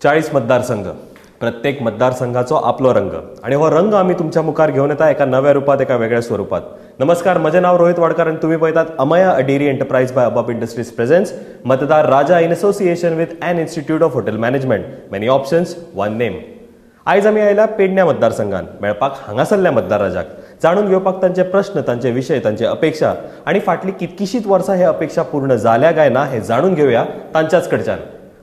40 मतदारसंघ, प्रत्येक मतदारसंघाचो आपलो रंग आणि हो रंग आमी तुमच्या मुखार घेवन येता एका नव्या रुपात, एका वेगळ्या स्वरूपात। नमस्कार, म्हजें नाव रोहित वाडकर आनी तुमी पळयतात Amaya a dairy enterprise by Abab industries presents Matdar Raja in association with an institute of hotel management. Many options, one name. आयज आमी आयल्या पेडण्या मतदारसंघान मेळपाक हांगासरल्या मतदार राजाक, जाणून घेवपाक तांचे प्रश्न, तांचे विशय, तांचे अपेक्षा आनी फाटली कितकीशीच वर्सां हे अपेक्षा पूर्ण जाल्या काय ना हे जाणून घेवया तांच्याच कडच्यान।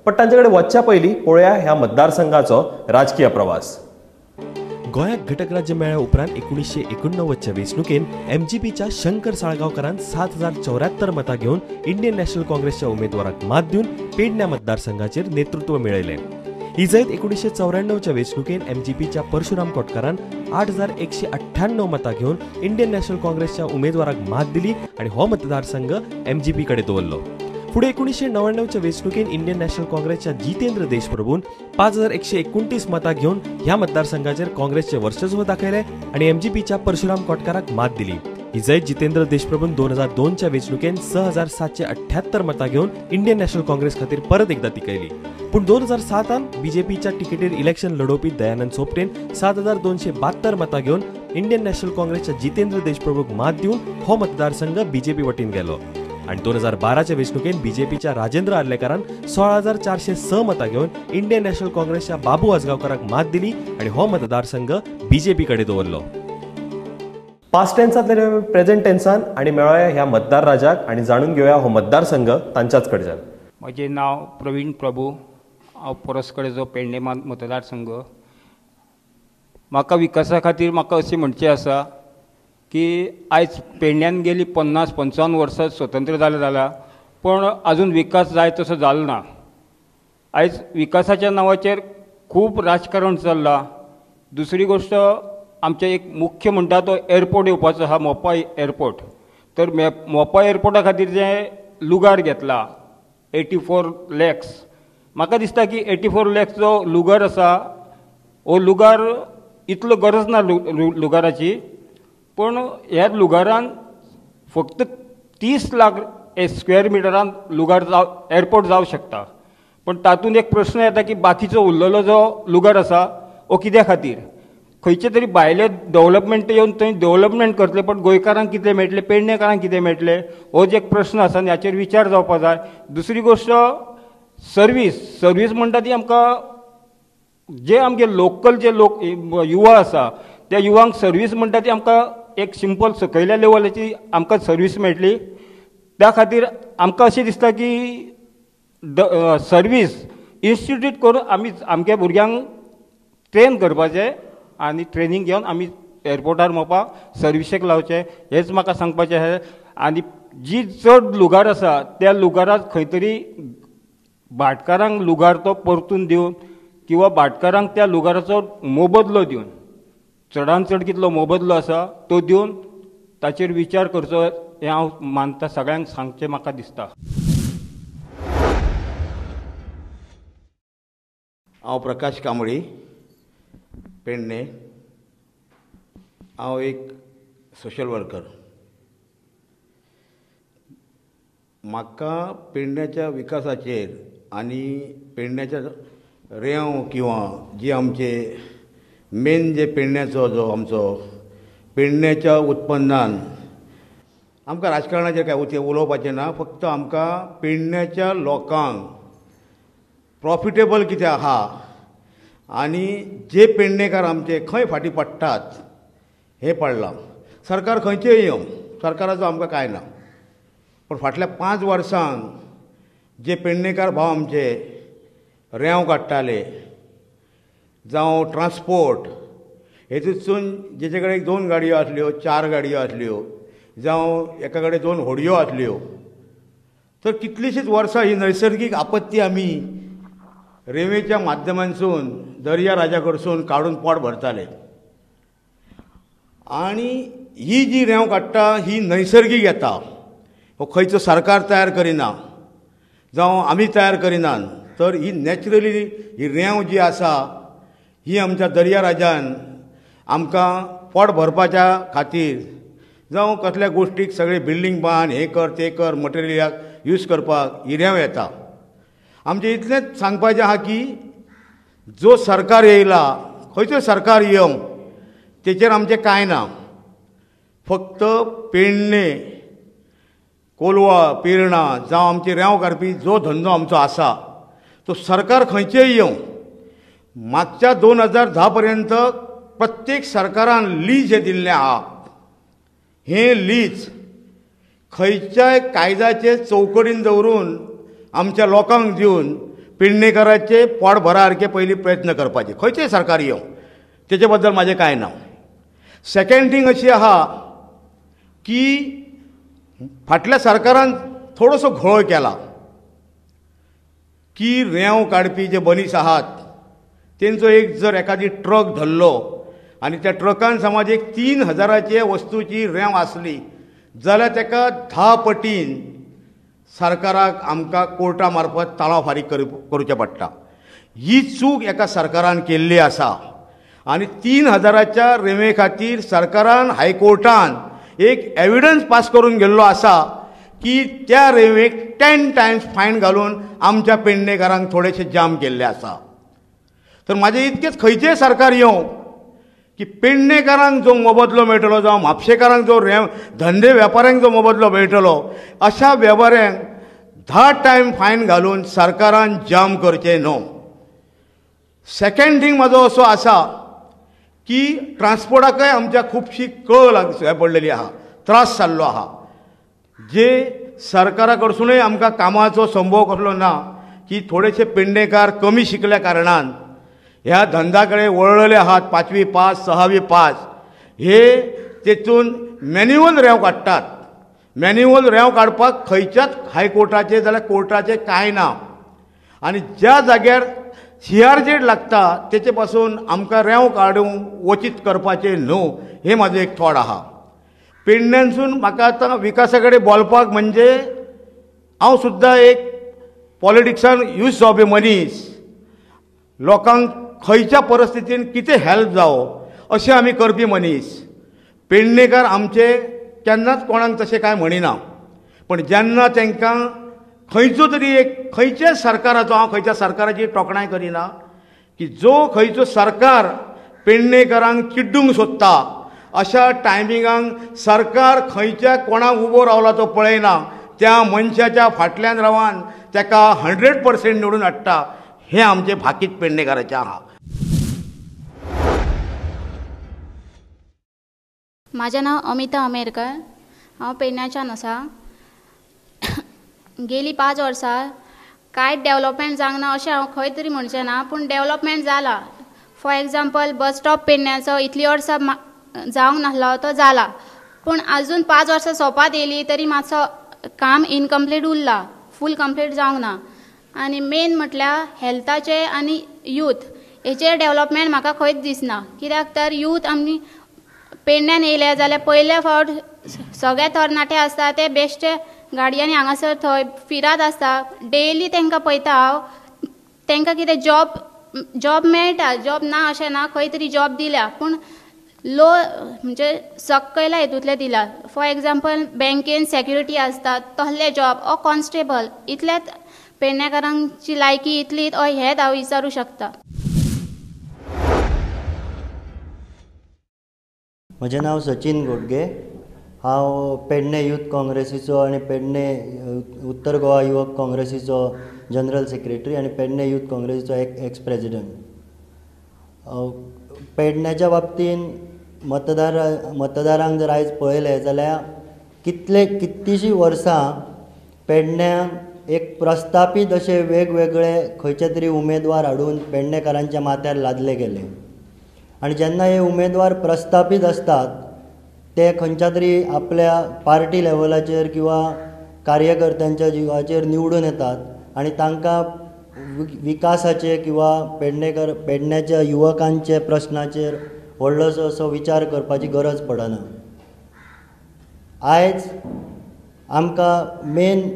पण तांचे कडेन वचच्या पयलीं पळोवया ह्या मतदारसंघाचो राजकीय प्रवास। गोंयाक घटक राज्य मेळ्ळ्या उपरांत 1989च्या वेंचणुकेन एमजीपीच्या शंकर साळगांवकारान 7074 मतां घेवन इंडियन नॅशनल काँग्रेसच्या उमेदवाराक मात दिवन पेडण्या मतदारसंघाचेर नेतृत्व मेळयलें। ही जैत 1994च्या वेंचणुकेन एमजीपीच्या परशुराम कोटकारान 8198 मतां घेवन इंडियन नॅशनल काँग्रेसच्या उमेदवाराक मात दिली आनी हो मतदारसंघ एमजीपी कडेन दवरलो। फुडें 1999च्या वेंचणुकेन इंडियन नॅशनल काँग्रेसच्या जितेंद्र देशप्रभून 5129 मतां घेवन ह्या मतदारसंघाचेर काँग्रेसचें वर्चस्व दाखयलें आनी एमजीपीच्या परशुराम कोटकाराक मात दिली। ही जैत जितेंद्र देशप्रभून 2002च्या वेंचणुकेन 6778 मतां घेवन इंडियन नॅशनल काँग्रेस खातीर परत एकदा तिकयली। पूण 2007 बीजेपीच्या तिकेटीर इलेक्शन लढोवपी दयानंद सोपटेन 7272 मतां घेवन इंडियन नॅशनल काँग्रेसच्या जितेंद्र देशप्रभूक मात दिवन हो मतदारसंघ बीजेपी वतीन गेलो। आनी 2012च्या वेंचणुकेन बीजेपीच्या राजेंद्र आर्लेकारान 16406 मतां घेवन इंडियन नॅशनल काँग्रेसच्या बाबू आजगांवकाराक मात दिली आनी हो मतदारसंघ बीजेपी कडेन दवरलो। पास्ट टेन्सांतल्यान प्रेझेंट टेन्सान आनी मेळोया ह्या मतदार राजाक आनी जाणून घेवया हो मतदारसंघ तांच्याच कडच्यान। म्हजें नांव प्रवीण प्रभू, हांव पोरस्कडेचो पेडणे मतदारसंघ। म्हाका विकासा खातीर म्हाका अशें म्हणचें आसा की आयज पेडण्यान गेली 50-55 वर्सां स्वतंत्र जालें जाल्यार पूण आजून विकास जाय तसो जालो ना। आयज विकासाच्या नांवाचेर खूब राजकारण चल्लां। दुसरी गोश्ट, आमचें एक मुख्य म्हणटा तो एअरपोर्ट येवपाचो आसा, मोपा एअरपोर्ट। तर मोपा एअरपोर्टा खातीर जें लुगार घेतला 84 लॅक्स, म्हाका दिसता की 84 लॅक्स जो लुगार आसा हो लुगार इतलो गरज ना लुगाराची, पूण ह्या लुगारान फक्त 30 लाख स्क्वेअर मिटरान लुगार जाव एअरपोर्ट जावं शकता। पूण तातूंत एक प्रश्न येता की बाकीचो उरलेलो जो लुगार आसा हो कित्या खातीर? खंयचे तरी भायले डेवलपमेंट येवन थंय डेवलपमेंट करतले, पण गोंयकारांक कितें मेळटलें, पेडणेकारांक कितें मेळटलें, हो जे एक प्रश्न आसा आनी हाचेर विचार जावपा जाय। दुसरी गोश्ट, सर्वीस। सर्वीस म्हणटा ती आमकां जे आमगे लोकल जे लोक युवा आसा त्या युवांक सर्वीस म्हणटा ती आमकां एक सिंपल सकयल्या लेवलाची आमकां सर्वीस मेळटली। त्या खातीर आमकां अशें दिसता की सर्वीस इन्स्टिट्यूट करून आमी आमच्या भुरग्यांक ट्रेन करपाचें आनी ट्रेनींग घेवन आमी एअरपोर्टार मोपा सर्विसेक लावचें, हेंच म्हाका सांगपाचें आसा। आनी जी चड लुगार आसा त्या लुगाराक खंय तरी भाटकारांक लुगार तो परतून दिवन किंवा भाटकारांक त्या लुगाराचो मोबदलो दिवन, चडान चड कितलो मोबदलो आसा तो दिवन ताचेर विचार करचो हें हांव मानता, सगळ्यांक सांगचें म्हाका दिसता। हांव प्रकाश कांबळी, पेडणे। हांव एक सोशल वर्कर। म्हाका पेडण्याच्या विकासाचेर आनी पेडण्याच्या रेंव किंवा जी आमचे मेन जे पेडण्याचो जो आमचो पेडण्याच्या उत्पन्नान आमकां राजकारणाचेर कांय उलोवपाचें ना, फक्त आमकां पेडण्याच्या लोकांक प्रॉफिटेबल कितें आहा आनी जे पेडणेकार आमचे खंय फाटीं पडटात हें पडलां। सरकार खंयचेय येवं, सरकाराचो आमकां कांय ना, पूण फाटल्या 5 वर्सांक जे पेडणेकार भाव आमचे रेंव काडटाले जावं ट्रान्सपोर्ट हेतूंतसून जेचे कडेन 2 गाडयो आसल्यो, 4 गाडयो आसल्यो, जावं एका कडेन 2 होडयो आसल्यो, तर कितलींशींच वर्सां ही नैसर्गीक आपत्ती आमी रेंवेच्या माध्यमांतसून दर्या राजा कडसून काडून पोट भरताले। आनी ही जी रेंव काडटा ही नैसर्गीक येता, हो खंयचो सरकार तयार करिना जावं आमी तयार करिनात, तर ही नॅचरली ही रेंव जी आसा ही आमच्या दर्या राजान आमकां पोट भरपाच्या खातीर जावं कसल्या गोश्टीक सगळे बिल्डींग बांद, हें कर तें कर, मटेरियलाक यूज करपाक ही रेंव येता। आमचें इतलेंच सांगपाचें आहा की जो सरकार येयला खंयचो सरकार येवं तेचेर आमचें कांय ना. फक्त पेडणे कोलवा पेरणां जावं आमचे रेंव काडपी जो धंदो आमचो आसा तो सरकार खंयचेय येवं मागच्या 2010 पर्यंत प्रत्येक सरकारान लीज हें दिल्लें आहा. हें लीज खंयच्याय कायद्याचे चौकटीन दवरून आमच्या लोकांक दिवन पेडणेकाराचे पोट भरा सारके पयलीं प्रयत्न करपाचे खंयचेय सरकार येवं तेचे बद्दल म्हाजें कांय ना. सेकेंड थींग अशी आहा की फाटल्या सरकारान थोडोसो घोळ केला की रेंव काडपी जे मनीस आहात तेंचो एक जर एखादी ट्रक धरलो आनी त्या ट्रकान समज एक 3000 वस्तूची रेंव आसली जाल्यार ताका 10 पटीन सरकाराक आमकां कोर्टा मार्फत ताळो फारीक करूचें पडटा. ही चूक एका सरकारान केल्ली आसा आनी 3000 रेंवे खातीर सरकारान हायकोर्टान एक एविडन्स पास करून गेल्लो आसा की त्या रेंवेक 10 टायम्स फायन घालून आमच्या पेडणेकारांक थोडेशे जाम केल्ले आसा. तर म्हाजें इतकेंच खंयचेंय सरकार येवं की पेडणेकारांक जो मोबदलो मेळटलो जावं म्हापशेकारांक जो रेंव धंदे वेपाऱ्यांक जो मोबदलो मेळटलो अशा वेपाऱ्यांक 10 टायम फायन घालून सरकारान जाम करचें न्हू. सेकेंड थींग म्हाजो असो आसा की ट्रान्सपोर्टाकय आमच्या खुबशी कळ हें पडलेली आहा, त्रास जाल्लो आहा. जे सरकारा कडसुनूय आमकां कामाचो संभव कसलो ना की थोडेशे पेडणेकार कमी शिकल्या कारणान ह्या धंदा कडेन वळलेले आहात 5वी पास 6वी पास हे तेतून मॅन्युअल रेंव काडटात. मॅन्युअल रेंव काडपाक खंयच्याच हायकोर्टाचें जाल्यार कोर्टाचें कांय ना आनी ज्या जाग्यार CRZ लागता तेचे पासून आमकां रेंव काडूंक वचीत करपाचें न्हू हें म्हाजें एक थॉट आहा. पेडण्यानसून म्हाका आतां विकासा कडेन बोलपाक म्हणजे हांव सुद्दां एक पॉलिटिक्सान यूज जावपी मनीस, लोकांक खंयच्या परिस्थितीन कितें हेल्प जावो अशें आमी करपी मनीस. पेडणेकार आमचे केन्नाच कोणाक तशें कांय म्हणिना, पण जेन्ना तांकां खंयचो तरी एक खंयच्याय सरकाराचो हांव खंयच्या सरकाराची तोखणाय करिना की जो खंयचो सरकार पेडणेकारांक चिड्डूंक सोदता अशा टायमिंगांक सरकार खंयच्या कोणाक उबो रावला तो पळयना, त्या मनशाच्या फाटल्यान रावन ताका 100% निवडून हाडटा हें आमचें भाकीत पेडणेकाराचें आहा. म्हाजें नांव अमिता अमेरकर, हांव पेडण्याच्यान आसा. गेली 5 वर्सां कांय डेवलपमेंट जावंक ना अशें हांव खंय तरी म्हणचें ना, पूण डेवलपमेंट जाला. फॉर एग्जाम्पल बस स्टॉप पेडण्याचो इतलीं वर्सां जावंक नासलो तो जाला, पूण आजून 5 वर्सां सोंपात येयली तरी मातसो काम इनकम्प्लीट उरला, फूल कंप्लीट जावंक ना. आनी मेन म्हटल्यार हेल्थाचें आनी यूथ हेचेर डेवलपमेंट म्हाका खंयच दिसना. कित्याक तर यूथ आमी पेडण्यान येयले जाल्यार पयले फावट सगळे तरणाटे आसता ते बेश्टे गाडयांनी हांगासर थंय फिरात आसता. डेली तांकां पळयता हांव, तांकां कितें जॉब मेळटा, जॉब ना अशें ना, खंय तरी जॉब दिल्या पूण लो म्हणजे सकयल्या हितूंतले दिला. फॉर एग्जाम्पल बँकेन सेक्युरिटी आसता तसले जॉब ओ कॉन्स्टेबल, इतल्याच पेडणेकारांची लायकी इतलीच ओ हेंच हांव विचारूं शकता. म्हजें नांव सचिन गोडगे, हांव पेडणे यूथ काँग्रेसीचो आनी पेडणे उत्तर गोवा युवक काँग्रेसीचो जनरल सेक्रेटरी आनी पेडणे यूथ काँग्रेसीचो एक्स प्रेजिडंट. पेडण्याच्या बाबतींत मतदारांक जर आयज पळयलें जाल्यार कितलींशीं वर्सां पेडण्यां एक प्रस्थापीत अशे वेगवेगळे खंयचे तरी उमेदवार हाडून पेडणेकारांच्या माथ्यार लादले गेले आनी जेन्ना हे उमेदवार प्रस्थापीत आसतात ते खंयच्या तरी आपल्या पार्टी लेवलाचेर किंवा कार्यकर्त्यांच्या जिवाचेर निवडून येतात आनी तांकां विकासाचे किंवा पेडण्याच्या युवकांचे प्रश्नाचेर व्हडलोसो असो विचार करपाची गरज पडना. आयज आमकां मेन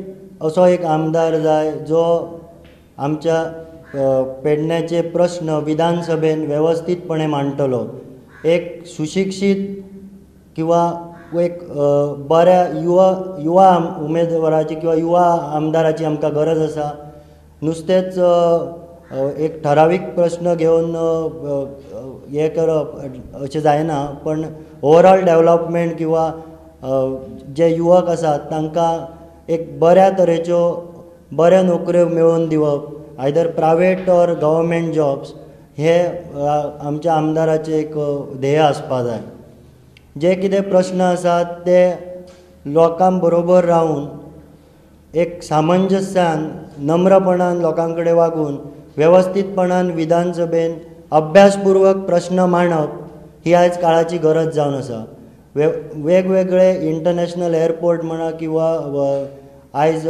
असो एक आमदार जाय जो आमच्या पेडण्याचे प्रश्न विधानसभेन वेवस्थीतपणे मांडटलो, एक सुशिक्षीत किंवा एक बऱ्या युवा उमेदवाराची किंवा युवा आमदाराची आमकां गरज आसा. नुस्तेंच एक ठरावीक प्रश्न घेवन हें करप अशें जायना, पण ओवरऑल डेवलपमेंट किंवा जे युवक आसात तांकां एक बऱ्या तरेच्यो बऱ्यो नोकऱ्यो मेळोवन दिवप, either private or government jobs, हे आमच्या आमदाराचें एक ध्येय आसपा जाय. जे कितें प्रस्न आसात ते लोकां बरोबर रावन एक सामंजस्यान नम्रपणान लोकां कडेन वागून वेवस्थीतपणान विधानसभेन अभ्यासपूर्वक प्रस्न मांडप ही आयज काळाची गरज जावन आसा. वेगवेगळे इंटरनॅशनल एअरपोर्ट म्हणा किंवा आयज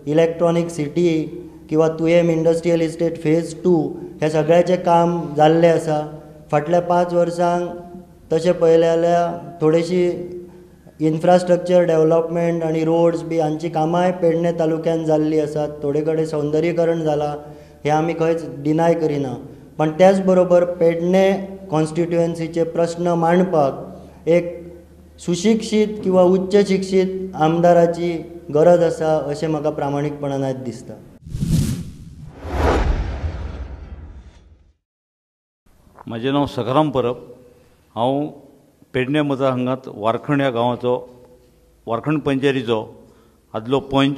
इलेक्ट्रॉनीक सिटी किंवा तुयेम इंडस्ट्रियल इस्टेट फेज 2 हे सगळ्याचें काम जाल्लें आसा. फाटल्या 5 वर्सांक तशें पळयलें जाल्यार थोडेशी इन्फ्रास्ट्रक्चर डेवलपमेंट आनी रोड्स बी हांची कामांय पेडणे तालुक्यान जाल्लीं आसात. थोडे कडेन सौंदर्यीकरण जालां हें आमी खंयच डिनाय करिना, पण त्याच बरोबर पेडणे कॉन्स्टिट्युएन्सीचे प्रस्न मांडपाक एक सुशिक्षीत किंवा उच्च शिक्षीत आमदाराची गरज आसा अशें म्हाका प्रामाणीकपणान आयज दिसता. म्हजें नांव सखाराम परब. हांव पेडणे मतदारसंघांत वारखंड ह्या गांवाचो, वारखंड पंचायतीचो आदलो पंच.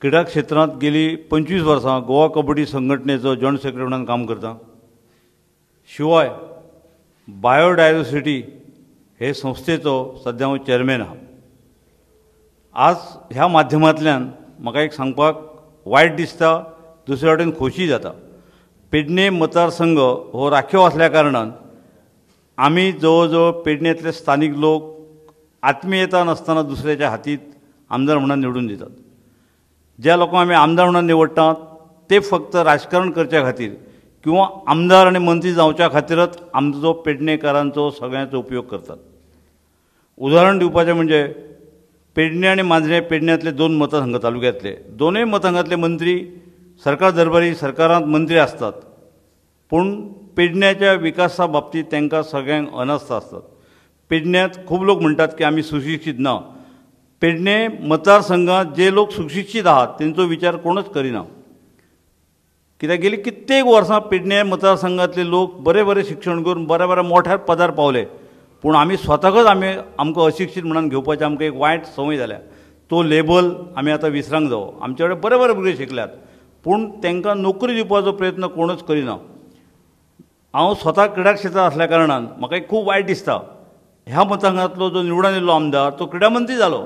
क्रिडा क्षेत्रांत गेली 25 वर्सां गोवा कबड्डी संघटनेचो जॉयंट सेक्रेटरी म्हणून काम करता. शिवाय बायोडायवर्सिटी हे संस्थेचो सद्या हांव चेअरमॅन आहा. आज ह्या माध्यमांतल्यान म्हाका एक सांगपाक वायट दिसता, दुसरे वटेन खोशी जाता. पेडणे मतदारसंघ हो राखीव आसल्या कारणान आमी जवळ जवळ पेडणेंतले स्थानीक लोक आत्मीयता नासतना दुसऱ्याच्या हातीत आमदार म्हणून निवडून दितात. ज्या लोकांक आमी आमदार म्हणून निवडटात ते फक्त राजकारण करच्या खातीर किंवा आमदार आनी मंत्री जावच्या खातीरच आमचो पेडणेकारांचो सगळ्यांचो उपयोग करतात. उदाहरण दिवपाचें म्हणजे पेडणे आनी मांजरें पेडण्यांतले 2 मतदारसंघ तालुक्यांतले, दोनूय मतदारसंघांतले मंत्री सरकार दरबारी सरकारांत मंत्री आसतात, पूण पेडण्याच्या विकासा बाबतींत तांकां सगळ्यांक अनास्था आसतात. पेडण्यांत खूब लोक म्हणटात की आमी सुशिक्षीत ना. पेडणे मतदारसंघांत जे लोक सुशिक्षीत आहात तेंचो विचार कोणूच करिना. कित्याक गेली कित्येक वर्सां पेडणे मतदारसंघांतले लोक बरे बरे शिक्षण करून बऱ्या बऱ्या मोठ्या पदार पावले, पूण आमी स्वताकच आमी आमकां अशिक्षीत म्हणून घेवपाची आमकां एक वायट संवय जाल्या. तो लेबल आमी आतां विसरांक जावो. आमचे कडेन बरे बरे भुरगे शिकल्यात, पूण तांकां नोकरी दिवपाचो प्रयत्न कोणूच करिना. हांव स्वता क्रिडा क्षेत्रांत आसल्या कारणान म्हाका एक खूब वायट दिसता. ह्या मतदारसंघांतलो जो निवडून येयल्लो आमदार तो क्रिडा मंत्री जालो,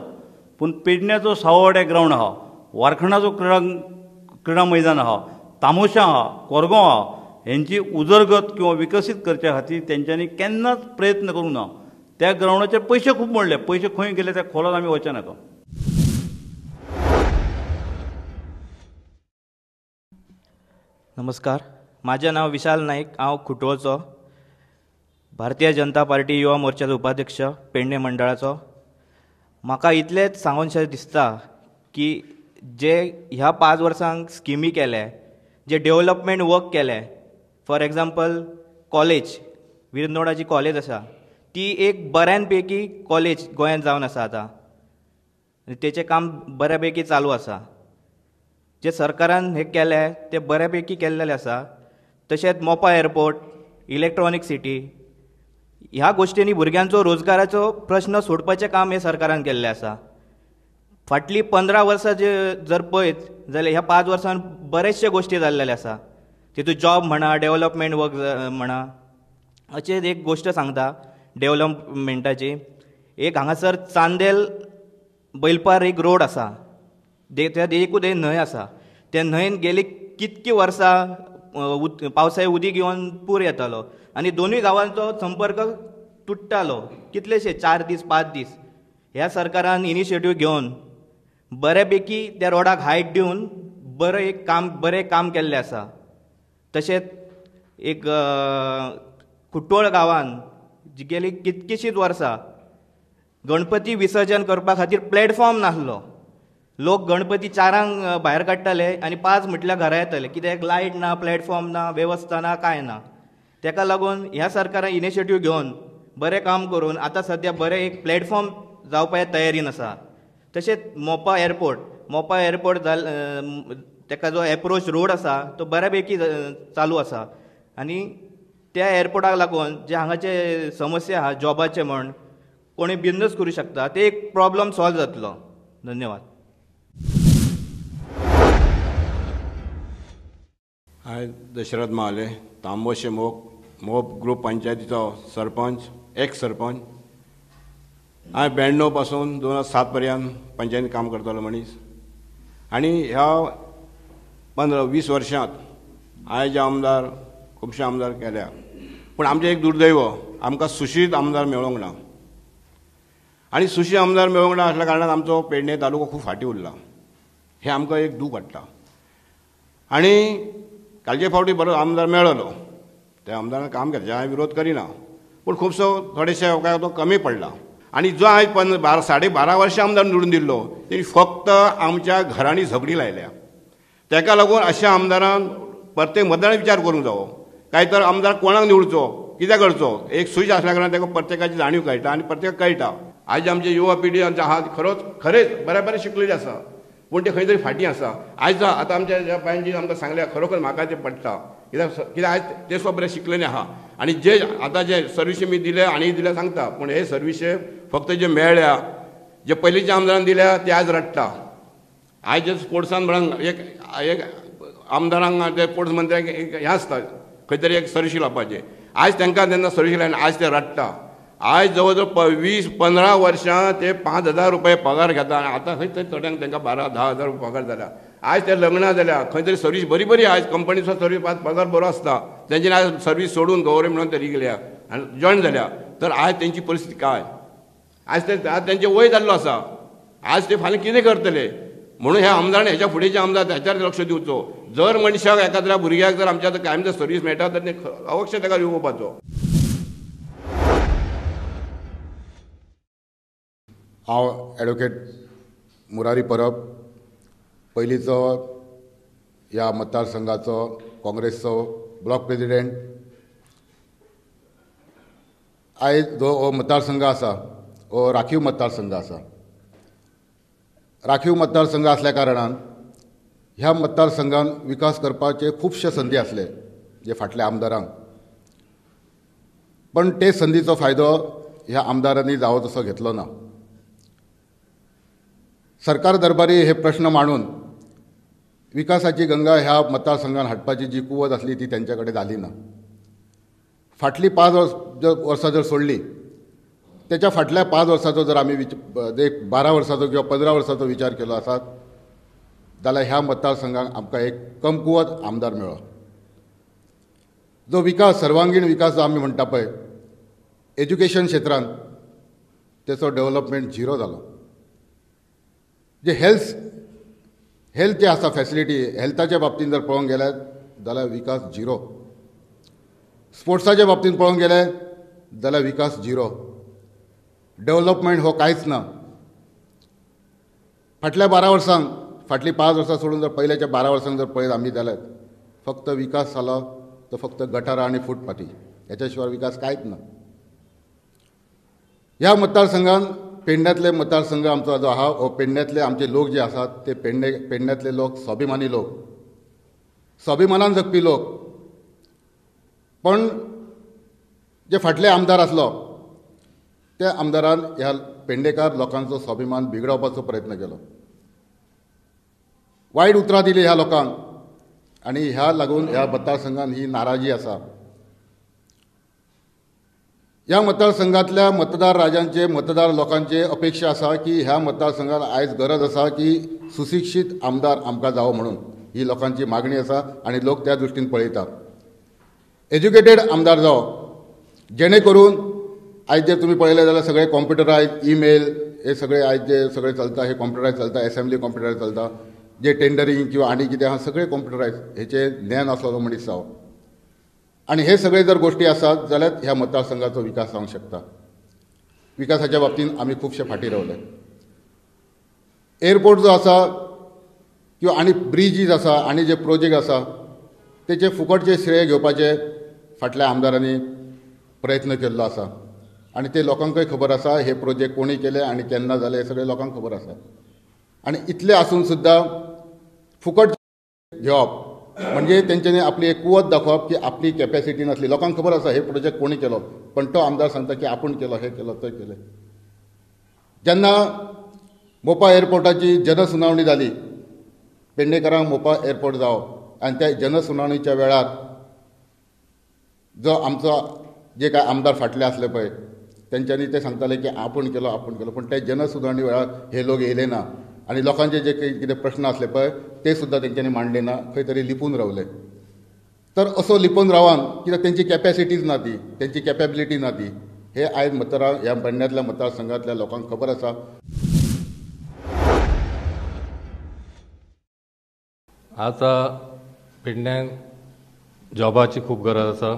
पूण पेडण्याचो साववाड्या ग्रावंड आहा, वारखंडाचो क्रिडा मैदान आहा, तामोशा आहा, कोरगांव आहा, हेंची उदरगत किंवा विकसीत करच्या खातीर तेंच्यांनी केन्नाच प्रयत्न करूंक ना. त्या ग्रावंडाचेर पयशे खूब मोडले, पयशे खंय गेले त्या खोलान आमी वचनाका. नाका. नमस्कार, माझें नांव विशाल नाईक. हांव खुटवळचो, भारतीय जनता पार्टी युवा मोर्चाचो उपाध्यक्ष, पेडणे मंडळाचो. म्हाका इतलेंच सांगूनशें दिसता की जे ह्या 5 वर्सांक स्किमी केले, जे डेवलपमेंट वर्क केले, फॉर एग्जाम्पल कॉलेज, विरनोडाची कॉलेज आसा ती एक बऱ्यान पैकी कॉलेज गोंयांत जावन आसा आतां, तेचें काम बऱ्या पैकी चालू आसा. जे सरकारान हें केलें तें बऱ्या पैकी केल्लेलें आसा. तशेंच मोपा एअरपोर्ट, इलेक्ट्रॉनीक सिटी ह्या गोश्टींनी भुरग्यांचो रोजगाराचो प्रश्न सोडपाचें काम हें सरकारान केल्लें आसा. फाटलीं 15 वर्सां जे जर पळयत जाल्यार ह्या 5 वर्सांत बरेचशे गोश्टी जाल्लेले आसा. तितूंत जॉब म्हणा, डेवलपमेंट वर्क म्हणा, अशें एक गोश्ट सांगता डेवलपमेंटाची. एक हांगासर चांदेल बैलपार एक रोड आसा, त्या एकूच एक न्हंय आसा, त्या न्हंयेन गेली कितकी वर्सां पावसाळे उदीक येवन पूर येतालो आनी दोनूय गांवांचो संपर्क तुट्टालो कितलेशे 4 दीस 5 दीस. ह्या सरकारान इनिशिएटीव घेवन बऱ्यापैकी त्या रोडाक हायट दिवन बरें काम केल्लें आसा. तशेंच एक कुट्टोळ गांवान गेली कितकीशींच वर्सां गणपती विसर्जन करपा खातीर प्लॅटफॉर्म नासलो. लोक गणपती 4 भायर काडटाले आनी 5 म्हटल्यार घरा येताले, कित्याक लायट ना, प्लॅटफॉर्म ना, वेवस्था ना, कांय ना. तेका लागून ह्या सरकारान इनिशिएटीव घेवन बरें काम करून आतां सद्या बरें एक प्लॅटफॉर्म जावपाच्या तयारीन आसा. तशेंच मोपा एअरपोर्ट, मोपा एअरपोर्ट जाल ताका जो एप्रोच रोड आसा तो बऱ्या पैकी चालू आसा आनी त्या एअरपोर्टाक लागून जे हांगाचे समस्या आहा जॉबाचे म्हण कोणी बिजनस करूं शकता ते एक प्रॉब्लम सॉल्व जातलो. धन्यवाद. हांव दशरथ महाले, तांबोशे मोप ग्रुप पंचायतीचो सरपंच, एक्स सरपंच. हांवें 92 पासून 2007 पर्यंत पंचायतीन काम करतालो मनीस आनी ह्या 15-20 वर्षांत हांवें जे आमदार खुबशे आमदार केल्या, पूण आमचें एक दुर्दैव आमकां सुशीत आमदार मेळोंक ना आनी सुशी आमदार मेळोंक ना आसल्या कारणान आमचो पेडणे तालुको खूब फाटीं उरला, हें आमकां एक दूख हाडटा. आनी कालचे फावटी बरो आमदार मेळलो, त्या आमदारान काम केलें, हांवें विरोध करिना, पूण खुबसो थोडेशे काय तो कमी पडला. आनी जो आयज 12.5 वर्षां आमदार निवडून दिल्लो तेणी फक्त आमच्या घरांनी झगडी लायल्या. ताका लागून अशा आमदारान प्रत्येक मतदारान विचार करूंक जावो, काय तर आमदार कोणाक निवडचो, कित्याक करचो, एक स्विच आसल्या कारणान ताका प्रत्येकाची जाणीव कळटा आनी प्रत्येकाक कळटा. आयज आमचे युवा पिढी आमच्या आहा खरोच खरेंच बरें बरें शिकलेली आसा, पूण ते खंय तरी फाटीं आसा. आयज आतां आमच्या ज्या बायन जी आमकां सांगल्या खरोखर म्हाका तें पडटा, कित्याक कित्याक आयज ते सुद्दां बरें शिकलेले आहा आनी जे आतां जे सर्विसी मी दिले आनी दिल्या सांगता, पूण हे सर्विसे फक्त जे मेळ्ळ्या जे पयलींच्या आमदारान दिल्या ते आज रडटा. आयज जे स्पोर्ट्सान म्हणून एक एक आमदारांक ते स्पोर्ट्स मंत्र्यांक एक हें आसता खंय तरी एक सर्विसी लावपाचें, आयज तांकां तेन्ना सर्विसी लायना, आयज ते रडटा. आयज जवळ जवळ 20-15 वर्षां ते 5,000 रुपये पगार घेता आनी आतां खंय तरी थोड्यांक तांकां 12-10 हजार रुपये पगार जाल्या. आयज ते लग्नां जाल्या खंय तरी सर्वीस बरी बरी आयज कंपनीचो सर्वीस पगार बरो आसता, तेंच्यानी आयज सर्वीस सोडून गव्हर्मेंट म्हणून ते रिगल्या आनी जॉयन जाल्या. तर आयज तेंची परिस्थिती काय, आयज ते आज तेंचें वय जाल्लो आसा, आयज ते फाल्यां कितें करतले. म्हणून ह्या आमदारान हेच्या फुडें जे आमदार हेच्यार लक्ष दिवचो. जर मनशाक एकाद्र्या भुरग्याक जर आमच्या कायम जर सर्वीस मेळटा तर ते अवश्य ताका येवपाचो. हांव एडवोकेट मुरारी परब, पयलींचो ह्या मतदारसंघाचो काँग्रेसचो ब्लॉक प्रेजिडेंट. आयज जो हो मतदारसंघ आसा हो राखीव मतदारसंघ आसा. राखीव मतदारसंघ आसल्या कारणान ह्या मतदारसंघान विकास करपाचे खुबशे संदी आसले जे फाटल्या आमदारांक, पण ते संदीचो फायदो ह्या आमदारांनी जावो तसो घेतलो ना. सरकार दरबारी हे प्रश्न मांडून विकासाची गंगा ह्या मतदारसंघान हाडपाची जी कुवत आसली ती तेंच्या कडेन जाली ना. फाटलीं 5 वर्सां जर सोडली त्याच्या फाटल्या 5 वर्साचो जर आमी एक 12 वर्साचो किंवा 15 वर्साचो विचार केलो आसात जाल्यार ह्या मतदारसंघाक आमकां एक कमकुवत आमदार मेळ्ळो. जो विकास, सर्वांगीण विकास जो आमी म्हणटा पळय एज्युकेशन क्षेत्रांत तेचो डेवलपमेंट झिरो जालो. जे हेल्थ जे आसा फॅसिलिटी हेल्थाच्या बाबतींत जर पळोवंक गेल्यार जाल्यार विकास झिरो. स्पोर्ट्साच्या बाबतींत पळोवंक गेले जाल्यार विकास झिरो. डेवलपमेंट हो कांयच ना. फाटल्या 12 वर्सांक, फाटलीं 5 वर्सां सोडून जर पयल्याच्या 12 वर्सांक जर पळयत आमी जाल्यार फक्त विकास जालो तो फक्त गटारां आनी फुटपाथी, हेच्या शिवाय विकास कांयच ना. ह्या मतदारसंघान पेडण्यांतले मतदारसंघ आमचो जो आहा हो पेडण्यांतले आमचे लोक जे आसात ते पेडण्यांतले लोक स्वाभिमानी लोक, स्वाभिमानान जगपी लोक. पण जे फाटले आमदार आसलो त्या आमदारान ह्या पेडणेकार लोकांचो स्वाभिमान बिगडावपाचो प्रयत्न केलो, वायट उतरां दिली ह्या लोकांक आनी ह्या लागून ह्या मतदारसंघान ही नाराजी आसा. ह्या मतदारसंघातल्या मतदार राजांचे, मतदार लोकांचे अपेक्षा आसा की ह्या मतदारसंघात आयज गरज आसा की सुशिक्षीत आमदार आमकां जावो म्हणून ही लोकांची मागणी आसा आनी लोक त्या दृश्टीन पळयतात. एज्युकेटेड आमदार जावो जेणे करून आयज जे तुमी पळयलें जाल्यार सगळे कॉम्प्युटरायज ईमेल हे सगळे आयज जे सगळे चलता हे कॉम्प्युटरायज चलता, एसेंब्ली कॉम्प्युटरायज चलता, जे टेंडरींग किंवा आनी कितें आहा सगळे कॉम्प्युटरायज, हेचें ज्ञान आसलेलो मनीस जावो. आनी हे सगळे जर गोश्टी आसात जाल्यार ह्या मतदारसंघाचो विकास जावंक शकता. विकासाच्या बाबतींत आमी खुबशे फाटीं रावले. एअरपोर्ट जो आसा किंवा आनी ब्रिजीस आसा आनी जे प्रोजेक्ट आसा तेचे फुकटचे श्रेय घेवपाचे फाटल्या आमदारांनी प्रयत्न केल्लो आसा आनी ते लोकांकय खबर आसा हे प्रोजेक्ट कोणी केले आनी केन्ना जाले हे सगळे लोकांक खबर आसा. आनी इतले आसून सुद्दां फुकट घेवप म्हणजे तेंच्यांनी आपली एक कुवत दाखोवप की आपली कॅपॅसिटी नासली. लोकांक खबर आसा हे प्रोजेक्ट कोणी केलो, पण तो आमदार सांगता की आपूण केलो, हे केलो, ते केलें. जेन्ना मोपा एअरपोर्टाची जनसुनावणी जाली, पेडणेकरांक मोपा एअरपोर्ट जावप, आनी त्या जनसुनावणीच्या वेळार जो आमचो जे काय आमदार फाटले आसले पळय तेंच्यांनी ते सांगताले की आपूण केलो आपूण केलो, पण ते जनसुनावणी वेळार हे लोक येयले ना आनी लोकांचे जे काही कितें प्रश्न आसले पळय ते सुद्दां तेंच्यांनी मांडले ना, खंय तरी लिपून रावले. तर असो लिपून रावन कित्याक तेंची कॅपॅसिटीज ना, ती तेंची कॅपेबिलिटी ना ती, हे आयज मतदार ह्या पेडण्यांतल्या मतदारसंघातल्या लोकांक खबर आसा. आतां पेडण्याक जॉबाची खूब गरज आसा,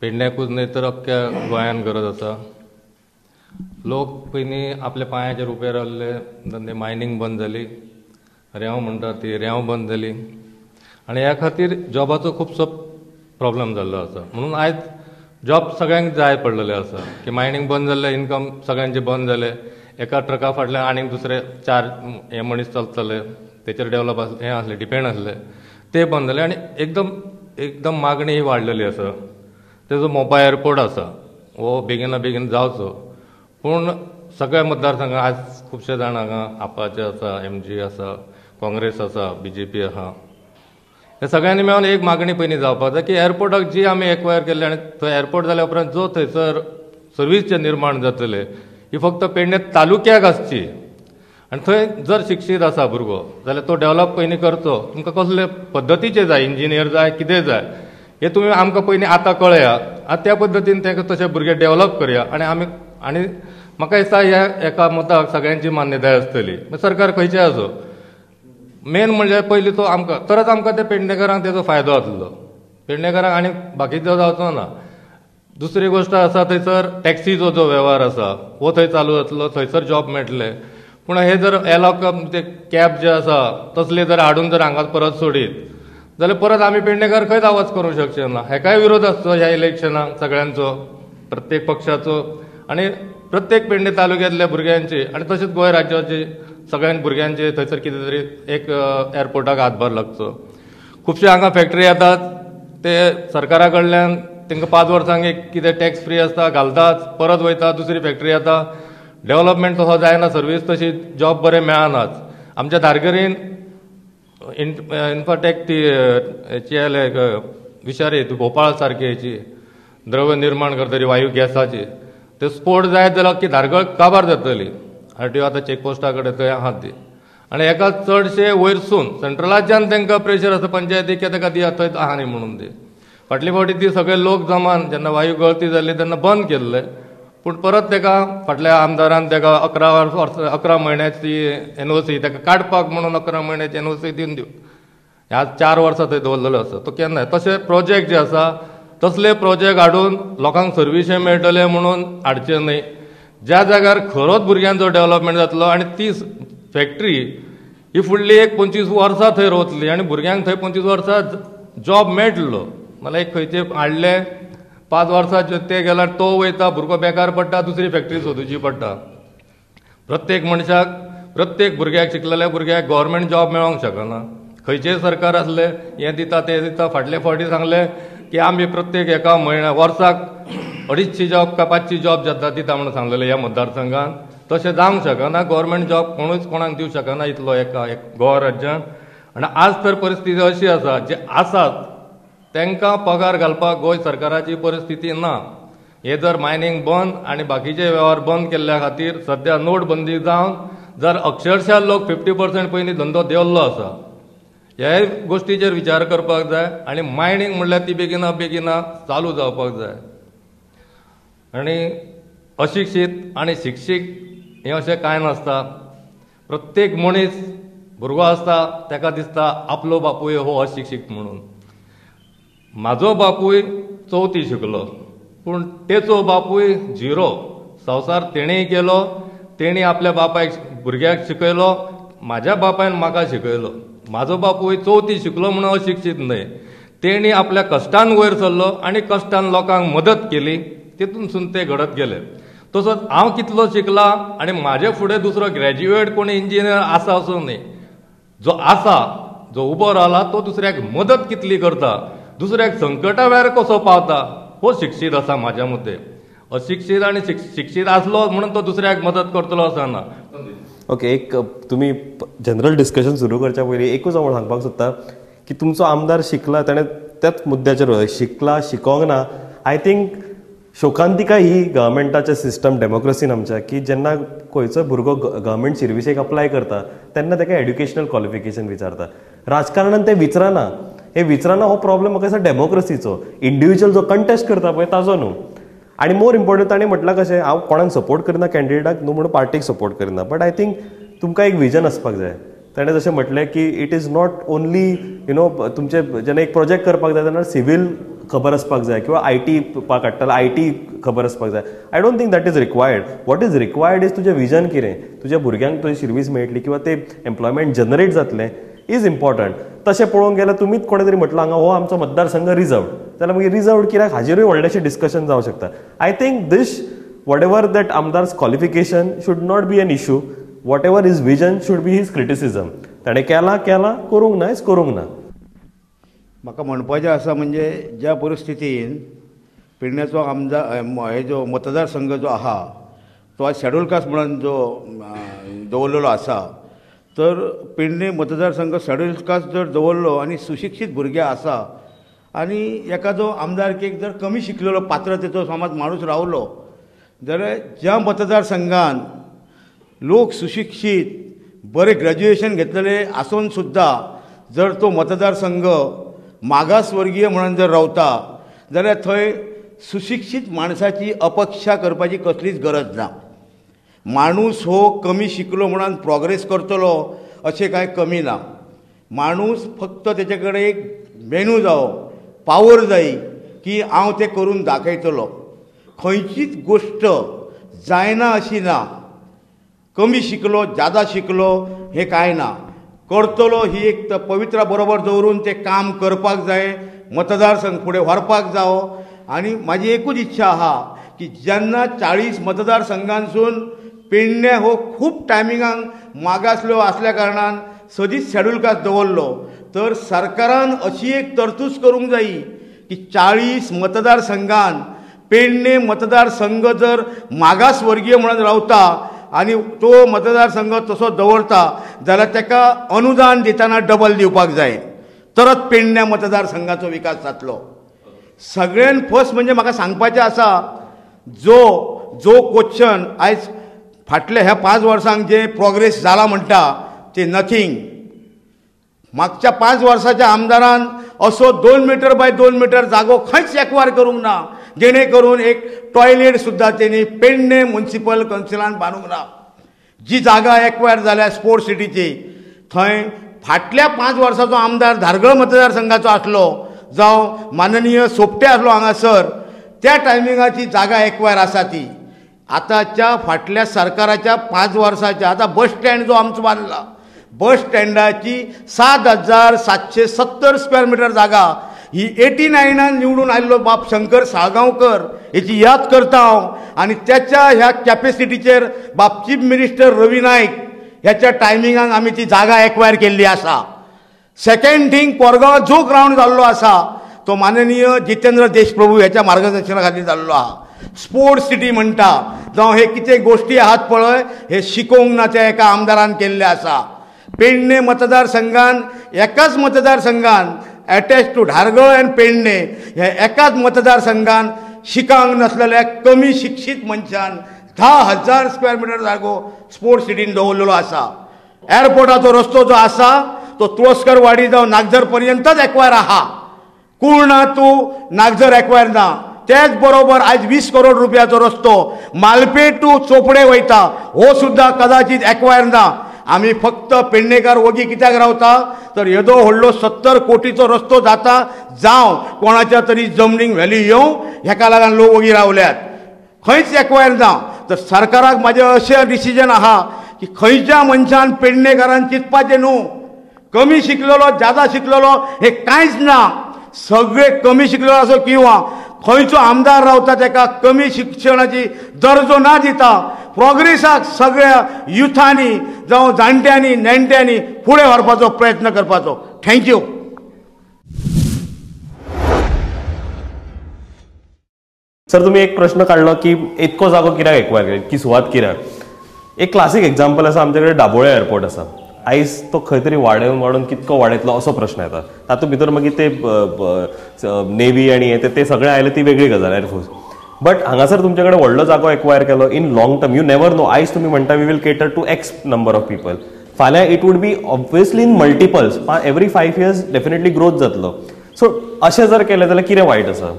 पेडण्याकूच न्हय तर अख्ख्या गोंयान गरज आसा. लोक पयलीं आपल्या पांयाचेर उबे रावल्ले, धंदे मायनींग बंद जाली, रेंव म्हणटा ती रेंव बंद जाली आनी ह्या खातीर जॉबाचो खुबसो प्रोब्लम जाल्लो आसा. म्हणून आयज जॉब सगळ्यांक जाय पडलेले आसा की मायनींग बंद जाल्लें, इनकम सगळ्यांचे बंद जाले, एका ट्रका फाटल्यान आनीक दुसरे 4 हे मनीस चलतले तेचेर डेवलप आसले, हें आसलें, डिपेंड आसले, ते बंद जाले आनी एकदम एकदम मागणी वाडलेली आसा. तेजो मोपा एअरपोर्ट आसा हो बेगिना बेगीन जावचो, पूण सगळ्या मतदारसंघात आज खुबशे जाण हांगा आपाचे आसा, एमजी आसा, काँग्रेस आसा, बीजेपी आसा, हे सगळ्यांनी मेळून एक मागणी पयलीं जावपाक जाय की एअरपोर्टाक जी आमी एक्वायर केल्ली आनी थंय एअरपोर्ट जाल्या उपरांत जो थंयसर सर्वीस जे निर्माण जातले ही फक्त पेडणे तालुक्याक आसची आनी थंय जर शिक्षीत आसा भुरगो जाल्यार तो डेवलप पयलीं करचो. तुमकां कसले पद्दतीचे जाय, इंजिनियर जाय, कितें जाय हे तुमी आमकां पयलीं आतां कळया, आतां त्या पद्दतीन तांकां तशे भुरगे डेवलप करया. आनी आमी आनी म्हाका दिसता ह्या एका मताक सगळ्यांची मान्यताय आसतली. सरकार खंयचें आसूं, मेन म्हणजे पयलीं तो आमकां तरच आमकां ते पेडणेकरांक तेजो फायदो जातलो, पेडणेकरांक आनी बाकीचो जावचो ना. दुसरी गोश्ट आसा थंयसर टॅक्सीचो जो वेव्हार आसा हो थंय चालू जातलो, थंयसर जॉब मेळटले. पूण हे जर एलॉक ते कॅब जे आसा तसले जर हाडून जर हांगा परत सोडीत जाल्यार परत आमी पेडणेकर खंयच आवाज करूंक शकचे ना. हेकाय विरोध आसचो ह्या इलेक्शनाक सगळ्यांचो, प्रत्येक पक्षाचो आनी प्रत्येक पेडणे तालुक्यांतल्या भुरग्यांची आनी तशेंच गोंय राज्याची सगळ्या भुरग्यांचे थंयसर कितें तरी एक एअरपोर्टाक हातभार लागचो. खुबशे हांगा फॅक्टरी येतात ते सरकारा कडल्यान तांकां 5 वर्सांक एक कितें टॅक्स फ्री आसता घालतात, परत वयता दुसरी फॅक्टरी येता, डेवलपमेंट तसो जायना, सर्वीस तशी जॉब बरें मेळनाच. आमच्या धारगरीन इन्फाटेक ती हेची आयले विशारी भोपाळ सारकी हेची द्रव्य निर्माण करतली वायू गॅसाची, ते स्पोट जायत जाल्यार की धारगळ काबार जातली. आरटीओ आतां चॅकपोस्टा कडेन थंय आहात ती आनी हेका चडशे वयरसून सेंट्रलाच्यान तांकां प्रेशर आसा पंचायतीक की ताका दिया थंय आहा न्ही म्हणून. ती फाटली फावटी ती सगळे लोक जमान जेन्ना वायू गळती जाल्ली तेन्ना बंद केल्ले, पूण परत ताका फाटल्या आमदारान ताका 11 म्हयन्याची एनओसी ताका काडपाक म्हणून 11 म्हयन्याची एनओसी दिवन दिवन ह्या 4 वर्सां थंय दवरलेलो आसा तो केन्नाय. तशे प्रोजेक्ट जे आसा तसले प्रोजेक्ट हाडून लोकांक सर्विसय मेळटले म्हणून हाडचे न्हय. ज्या जाग्यार खरोच भुरग्यांचो डेवलपमेंट जातलो आनी ती फॅक्टरी ही फुडली एक 25 वर्सां थंय रोवतली आनी भुरग्यांक थंय 25 वर्सां जॉब मेळटलो. मला एक खंयचे हाडले 5 वर्सां ते गेल्यार तो वयता, भुरगो बेकार पडटा, दुसरी फॅक्टरी सोदूची पडटा. प्रत्येक मनशाक, प्रत्येक भुरग्याक, शिकलेल्या भुरग्याक गव्हर्मेंट जॉब मेळोंक शकना. खंयचेय सरकार आसले हें दिता तें दिता, फाटले फावटी सांगले की आमी प्रत्येक एका म्हयन्या वर्साक 250 जॉब काय 500 जॉब जाता दिता म्हणून सांगलेले ह्या मतदारसंघान. तशें जावंक शकना, गव्हर्मेंट जॉब कोणूच कोणाक दिवंक शकना इतलो एका एक गोवा राज्यान. आनी आज तर परिस्थिती अशी आसा जे आसात तांकां पगार घालपाक गोंय सरकाराची परिस्थिती ना. हे जर मायनींग बंद आनी बाकीचे वेव्हार बंद केल्ल्या खातीर सद्या नोटबंदी जावन जर अक्षरशा लोक 50% पयलीं धंदो देंवल्लो आसा. ह्या गोश्टीचेर विचार करपाक जाय आनी मायनींग म्हणल्यार ती बेगिना बेगिना चालू जावपाक जाय. आनी अशिक्षीत आनी शिक्षीत हें अशें कांय नासता. प्रत्येक मनीस भुरगो आसता ताका दिसता आपलो बापूय हो अशिक्षीत म्हणून. म्हाजो बापूय 4थी शिकलो, पूण तेचो बापूय 0. संवसार तेणेय केलो, तेणी आपल्या बापायक भुरग्याक शिकयलो, म्हाज्या बापायन म्हाका शिकयलो. म्हाजो बापूय 4थी शिकलो म्हणून अशिक्षीत न्हय, तेणी आपल्या कश्टान वयर सरलो आनी कश्टान लोकांक मदत केली, तितूनसून ते घडत गेले. तसोच हांव कितलो शिकला आनी म्हाजे फुडें दुसरो ग्रॅज्युएट कोण इंजिनियर आसा असो न्हय, जो आसा जो उबो रावला तो दुसऱ्याक मदत कितली करता, दुसऱ्याक संकटा वेळार कसो पावता, हो शिक्षीत आसा. म्हाज्या मते अशिक्षीत आनी शिक्षीत आसलो म्हणून तो दुसऱ्याक मदत करतलो असो ना. ओके, एक तुमी जनरल डिस्कशन सुरू करच्या पयलीं एकूच हांव सांगपाक सोदता की तुमचो आमदार शिकला, ताणें त्याच मुद्द्याचेर शिकला शिकोंक ना. I think शोकांतिका ही गव्हर्मेंटाचें सिस्टम डेमोक्रेसीन आमच्या की जेन्ना खंयचो भुरगो गव्हर्मेंट सर्विसेक अप्लाय करता तेन्ना ताका एड्युकेशनल क्वॉलिफिकेशन विचारता. राजकारणान तें विचारना. हे विचारना हो प्रॉब्लम म्हाका दिसता डेमोक्रेसीचो, इंडिविज्युअल जो कंटेस्ट करता पळय ताजो न्हू. आनी मोर इम्पॉर्टंट ताणें म्हटलां कशें, हांव कोणाक सपोर्ट करना कॅन्डिडेटाक न्हू म्हणून पार्टीक सपोर्ट करना, बट I think तुमकां एक विजन आसपाक जाय. ताणें जशें म्हटलें की it is not only you know तुमचें जेन्ना एक प्रोजेक्ट करपाक जाय तेन्ना सिवील खबर आसपाक जाय किंवा I T काडटलो I T खबर आसपाक जाय. I don't think that is required. What is required is तुजें विजन कितें, तुज्या भुरग्यांक तुजी सर्वीस मेळटली किंवा ते एम्प्लॉयमेंट जनरेट जातलें is important. तशें पळोवंक गेल्यार तुमीच कोणें तरी म्हटलां हांगा हो आमचो मतदारसंघ रिजर्वड, जाल्यार मागीर रिजर्वड कित्याक हाजेरूय व्हडलेशें डिस्कशन जावंक शकता. I think this whatever that आमदार's qualification should not be an issue, whatever his vision should be his criticism. ताणें केलां केलां, करूंक ना is करूंक ना. म्हाका म्हणपाचें आसा म्हणजे ज्या परिस्थितीन पेडण्याचो आमदार हे जो मतदारसंघ जो आहा तो आज शेड्यूल कास्ट म्हणून जो दवरलेलो आसा, तर पेडणे मतदारसंघ शेड्यूल कास्ट जर दवरलो आनी सुशिक्षीत भुरगे आसा आनी एकादो आमदारकेक जर कमी शिकलेलो पात्रतेचो समज माणूस रावलो जाल्यार ज्या मतदारसंघान लोक सुशिक्षीत बरे ग्रॅज्युएशन घेतलेले आसून सुद्दां जर तो मतदारसंघ मागासवर्गीय म्हणून जर रावता जाल्यार थंय सुशिक्षीत माणसाची अपेक्षा करपाची कसलीच गरज ना. माणूस हो कमी शिकलो म्हणून प्रोग्रेस करतलो अशें कांय कमी ना. माणूस फक्त तेचे कडेन एक मेनू जावो, पावर जाय की हांव तें करून दाखयतलो. खंयचीच गोश्ट जायना अशी ना. कमी शिकलो जादा शिकलो हें कांय ना. करतलो ही एक पवित्रा बरोबर दवरून तें काम करपाक जाय, मतदारसंघ फुडें व्हरपाक जावो. आनी म्हाजी एकूच इच्छा आहा की जेन्ना 40 मतदारसंघांसून पेडणे हो खूब टायमिंगांक मागासलो आसल्या कारणान सदींच शेड्यूल कास्ट दवरलो, तर सरकारान अशी एक तरतूद करूंक जायी की 40 मतदारसंघान पेडणे मतदारसंघ जर मागासवर्गीय म्हणून रावता आनी तो मतदारसंघ तसो दवरता जाल्यार ताका अनुदान दितना डबल दिवपाक जाय, तरच पेडण्या मतदारसंघाचो विकास जातलो. सगळ्यान फर्स्ट म्हणजे म्हाका सांगपाचें आसा, जो जो क्वेश्चन आयज फाटल्या ह्या 5 वर्सांक जे प्रोग्रेस जाला म्हणटा ते नथींग. मागच्या 5 वर्साच्या आमदारान असो 2 मिटर बाय 2 मिटर जागो खंयच एकवार करूंक ना, जेणे करून एक टॉयलेट सुद्दां तेणी पेडणे म्युनिसिपल कौन्सिलान बांदूंक ना. जी जागा एकवायर जाल्या स्पोर्ट्स सिटीची थंय फाटल्या 5 वर्साचो आमदार धारगळ मतदारसंघाचो आसलो जावं माननीय सोपटे आसलो हांगासर, त्या टायमिंगाची जागा एकवायर आसा ती. आतांच्या फाटल्या सरकाराच्या 5 वर्साच्या आतां बस स्टँड जो आमचो बांदला, बस स्टँडाची 7,770 स्क्वेअर मिटर जागा ही 89 निवडून आयिल्लो बाब शंकर साळगांवकर हेची याद करता हांव. आनी त्याच्या ह्या कॅपेसिटीचेर बाब चीफ मिनिस्टर रवी नायक ह्याच्या टायमिंगाक आमी ती जागा एक्वायर केल्ली आसा. सेकंड थींग, कोरगांव जो ग्रावंड जाल्लो आसा तो माननीय जितेंद्र देशप्रभू ह्याच्या मार्गदर्शना खातीर जाल्लो आहा. स्पोर्ट्स सिटी म्हणटा जावं हे कितें गोश्टी आहात पळय, हे शिकोवंक ना त्या एका आमदारान केल्लें आसा. पेडणे मतदारसंघान एकाच मतदारसंघान एटॅच टू धारगळ आनी पेडणे ह्या एकाच मतदारसंघान शिकांक नासलेल्या कमी शिक्षीत मनशान 10,000 स्क्वेअर मिटर जागो स्पोर्ट्स सिटीन दवरलेलो आसा. एअरपोर्टाचो रस्तो जो आसा तो तुळसकरवाडी जावं नागझर पर्यंतच एक्वायर आहा, कुर्णा टू नागझर एक्वायर ना. त्याच बरोबर आयज 20 करोड रुपयाचो रस्तो मालपे टू चोपडे वयता हो सुद्दां कदाचित एक्वायर ना. आमी फक्त पेडणेकार वगी कित्याक रावता तर येदो व्हडलो 70 कोटीचो रस्तो जाता जावं कोणाच्या तरी जमनीक व्हॅल्यू येवं हेका लागून लोक वगी रावल्यात, खंयच एक्वायर ना. तर सरकाराक म्हाजें अशें डिसिजन आहा की खंयच्या मनशान पेडणेकारान चिंतपाचें न्हू, कमी शिकलेलो जादा शिकलेलो हें कांयच ना. सगळे कमी शिकलेलो आसो किंवा खंयचो आमदार रावता ताका कमी शिक्षणाची दर्जो ना दिता. प्रोग्रेसाक सगळ्या युथांनी जावं जाणट्यांनी नेणट्यांनी फुडें व्हरपाचो प्रयत्न करपाचो. Thank you. Sir तुमी एक प्रश्न काडलो की इतको जागो कित्याक एक्वायर केली, इतकी सुवात कित्याक. एक क्लासीक एग्जाम्पल आसा आमचे कडेन दाबोळे एअरपोर्ट आसा. आयज तो खंय तरी वाडोवन वाडोवन कितको वाडयतलो असो प्रश्न येता. तातूंत भितर मागीर ते नेवी आनी हे ते सगळे आयले ती वेगळी गजाल, एअरफोर्स. बट हांगासर तुमचे कडेन व्हडलो जागो एक्वायर केलो in long term, you never know. आयज तुमी म्हणटा we will cater to X number of people, फाल्यां it would be obviously in multiples, every 5 years definitely growth जातलो. सो अशें जर केलें जाल्यार कितें वायट आसा?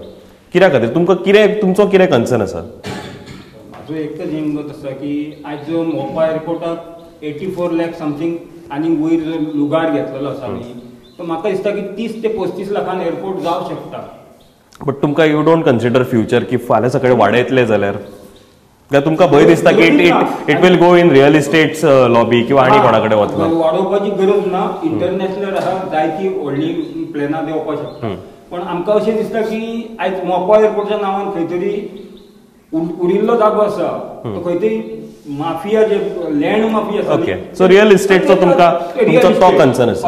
कित्या खातीर तुमकां कितें, तुमचो कितें कन्सर्न आसा? म्हाजो एकच हिंमत आसा की आयज जो मोपा एअरपोर्टाक 84 लाख समथींग आनी वयर जो लुगार घेतलेलो आसा न्ही, तो म्हाका दिसता की 30 ते 35 लाखान एअरपोर्ट जावंक शकता. बट तुमकां you don't consider future की फाल्यां सकाळी वाडयतले जाल्यार, तुमकां भंय दिसता की it will go in real estates lobby किंवा आनी कोणा कडेन वतलो? वाडोवपाची गरज ना, इंटरनॅशनल आसा, जायती व्हडली प्लॅनां देंवपाक शकता. पण आमकां अशें दिसता की आयज मोपा एअरपोर्टच्या नांवान खंय तरी उरिल्लो जागो आसा तो खंय तरी माफिया, जे लँड माफिया आसा. ओके, सो रियल इस्टेटचो तुमकां तुमचो तो कन्सर्न आसा.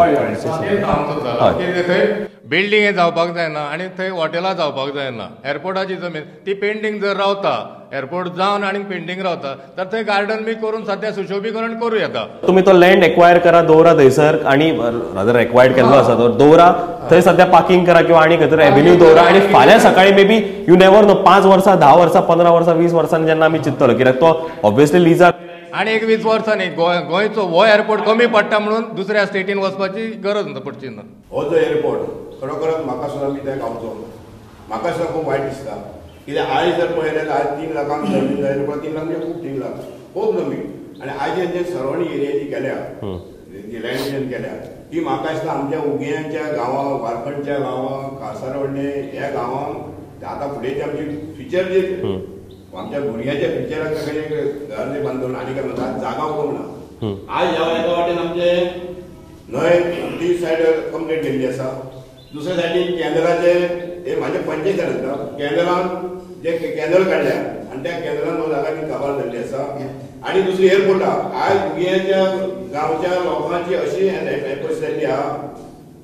थंय बिल्डिंगे जावपाक जायना आनी थंय हॉटेलां जावपाक जायना. एअरपोर्टाची जमीन ती पेंडींग जर रावता, एअरपोर्ट जावन आनी पेंडींग रावता तर थंय गार्डन बी करून सद्या सुशोभीकरण करूं येता. तुमी तो लँड एक्वायर करा, दवरा थंयसर, आनी रादर एक्वायर्ड केल्लो आसा तो दवरा थंय, सद्या पार्किंग करा किंवा आनी खंय तरी एव्हेन्यू दवरा, आनी फाल्यां सकाळी maybe you never know 5 वर्सां, 10 वर्सां, 15 वर्सां, 20 वर्सांनी जेन्ना आमी चिंततलो, कित्याक तो ऑब्वियसली लिजा आनी एक 20 वर्सांनी गोंयचो हो एअरपोर्ट कमी पडटा म्हणून दुसऱ्या स्टेटीन वचपाची गरज पडची ना. हो जो एअरपोर्ट खरोखरच म्हाका सुद्दां, मी त्या गांवचो, म्हाका सुद्दां खूब वायट दिसता. कित्याक आयज जर पळयलें जाल्यार आयज 3 लाखांक जमीन जाय, 3 लाख म्हणजे खूब, 3 लाख खूब जमीन. आनी आयज जे सरावंडींग एरिया जी केल्या, जी लँड केल्या, ती म्हाका दिसता आमच्या उगियांच्या गांवां, वारखंडच्या गांवां, कासारवर्णे ह्या गांवांक आतां फुडें आमची फ्युचर जे आमच्या भुरग्यांच्या फ्युचराक घर जे बांदून आनी काय म्हणटा जागा उरूंक ना. आज ह्या एका वाटेन आमचे न्हंय ती सायड कंप्लीट केल्ली आसा, दुसऱ्या सायडीन केंद्राचे हे म्हाजे पंचायत जाता, केंद्रान जे कॅनल काडल्या आनी त्या कॅनलान हो जागा ती काबार जाल्ली आसा. आनी दुसरी एअरपोर्टा आयज उगियांच्या गांवच्या लोकांची अशी परिस्थिती जाल्ली आहा.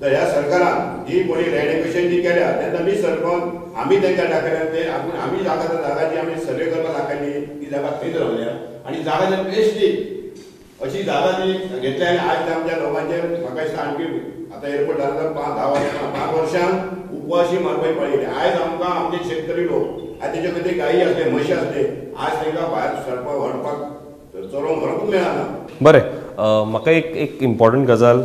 तर ह्या सरकारान जी कोणी रेडिकेशन जी केल्या तेन्ना मी सरपंच आमी तांकां दाखयल्या, ते आपूण आमी जागा जागा जी आमी सर्वे करपाक दाखयली ती जागा थंयच रावल्या आनी जागा जर बेश्टी अशी जागा ती घेतल्या. आनी आयज आमच्या लोकांचे म्हाका दिसता आणखी आतां एअरपोर्ट जाल्या 5-10 वर्सां 5 वर्सां उपवाशी मारपाची पाळी येयली. आयज आमकां आमचे शेतकरी लोक आयज तेजे खातीर गायी आसले, म्हशी आसले, आयज तांकां भायर सरपाक व्हरपाक चलोवंक व्हरूंकूच मेळना. बरें, म्हाका एक एक इम्पॉर्टंट गजाल,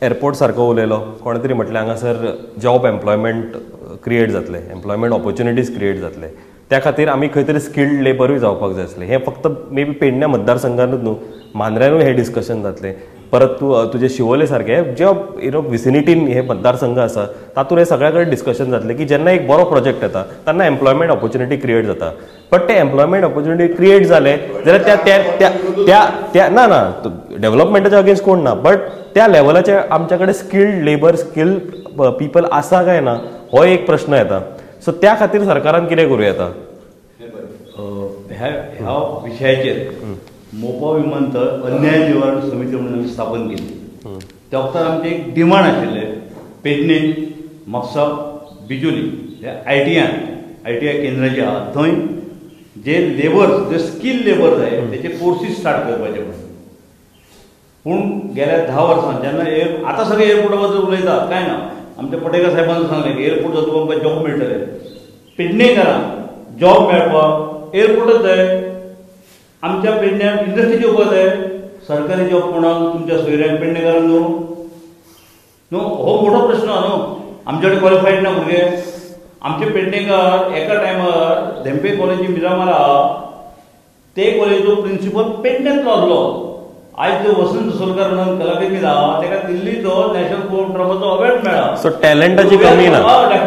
एअरपोर्ट सारको उलयलो कोणे तरी म्हटलें हांगासर जॉब एम्प्लॉयमेंट क्रिएट जातलें, एम्प्लॉयमेंट ऑपॉर्च्युनिटीज क्रिएट जातले, त्या खातीर आमी खंय तरी स्किल्ड लेबरूय जावपाक जाय आसलें. हें फक्त मे बी पेडण्या मतदारसंघानूच न्हू, मांद्र्यानूय हें डिस्कशन जातलें, परत तूं तुजे शिवोले सारके ज्या you know विसिनिटीन हे मतदारसंघ आसा तातूंत हे सगळ्या कडेन डिस्कशन जातलें की जेन्ना एक बरो प्रोजेक्ट येता तेन्ना एम्प्लॉयमेंट ऑपॉर्च्युनिटी क्रिएट जाता. बट ते एम्प्लॉयमेंट ऑपॉर्च्युनिटी क्रिएट जाले जाल्यार त्या त्या त्या त्या ना ना डेव्हलपमेंटाच्या अगेन्स्ट कोण ना, बट त्या लेवलाचे आमच्या कडेन स्किल्ड लेबर, स्किल्ड पीपल आसा काय ना हो एक प्रश्न येता. सो त्या खातीर सरकारान कितें करूं येता ह्या ह्या विशयाचेर? मोपा विमानतळ अन्याय निवारण समिती म्हणून आमी स्थापन केली. त्या वखतार आमचें एक डिमांड आशिल्लें, पेडणे, म्हापसा, बिजोली ह्या आयटीआय केंद्रां जी आहा थंय जे लेबर्स, जे स्कील लेबर जाय तेचे कोर्सीस स्टार्ट करपाचे म्हणून. पूण गेल्या 10 वर्सां जेन्ना आतां सगळे एअरपोर्टा बद्दल उलयतात काय ना, आमच्या पटेकर साहेबान सांगलें की एअरपोर्ट जातकच आमकां जॉब मेळटले. पेडणेकारांक जॉब मेळपाक एअरपोर्टच जाय, आमच्या पेडण्यान इंडस्ट्री येवपाक जाय. सरकारी जॉब कोणाक, तुमच्या सोयऱ्यांक, पेडणेकारांक न्हू न्हू, हो मोठो प्रश्न न्हू. आमचे कडेन क्वॉलिफायड ना भुरगे. आमचे पेडणेकार एका टायमार धेंपे कॉलेजी मिरामारा ते कॉलेजीचो प्रिंसिपल पेडण्यांतलो आसलो. आयज जो वसंत सोलकर म्हणून कलाकेंद्र आहा ताका दिल्लीचो नॅशनल कोर्ट ड्रामाचो अवॉर्ड मेळ्ळा. सो टॅलंटाची कमी ना,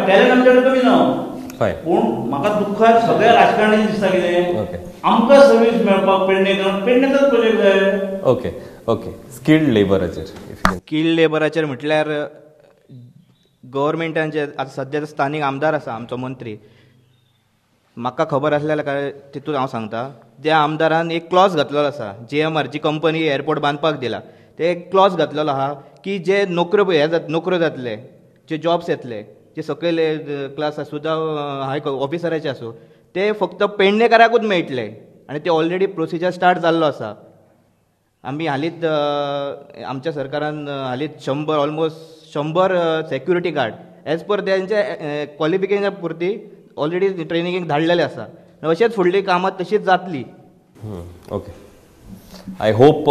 टॅलंट आमच्या कडेन कमी ना. पूण म्हाका दुख्ख सगळ्या राजकारणाचें दिसता कितें, आमकां सर्वीस मेळपाक पेडणेकार पेडण्याचाच प्रोजेक्ट जाय. ओके ओके, स्किल्ड लेबराचेर, स्किल्ड लेबराचेर म्हटल्यार गव्हर्मेंटान जे आतां सद्या स्थानीक आमदार आसा आमचो मंत्री म्हाका खबर आसलेल्या काय तितून हांव सांगता, त्या आमदारान एक क्लॉज घातलेलो आसा, GMR जी कंपनी एअरपोर्ट बांदपाक दिला ते एक क्लॉज घातलेलो आहा की जे नोकऱ्यो हे नोकऱ्यो जातले, जे जॉब्स येतले, जे सकयल क्लास आसूं जावं हाय ऑफिसराचे आसूं, ते फक्त पेडणेकाराकूच मेळटले आनी ते ऑलरेडी प्रोसिजर स्टार्ट जाल्लो आसा. आमी हालींच आमच्या सरकारान हालींच 100 almost 100 security guard as per तेंच्या क्वॉलिफिकेशना पुरती ऑलरेडी ट्रेनिंगेक धाडलेले आसा. अशेंच फुडली कामां तशीच जातली. Okay, I hope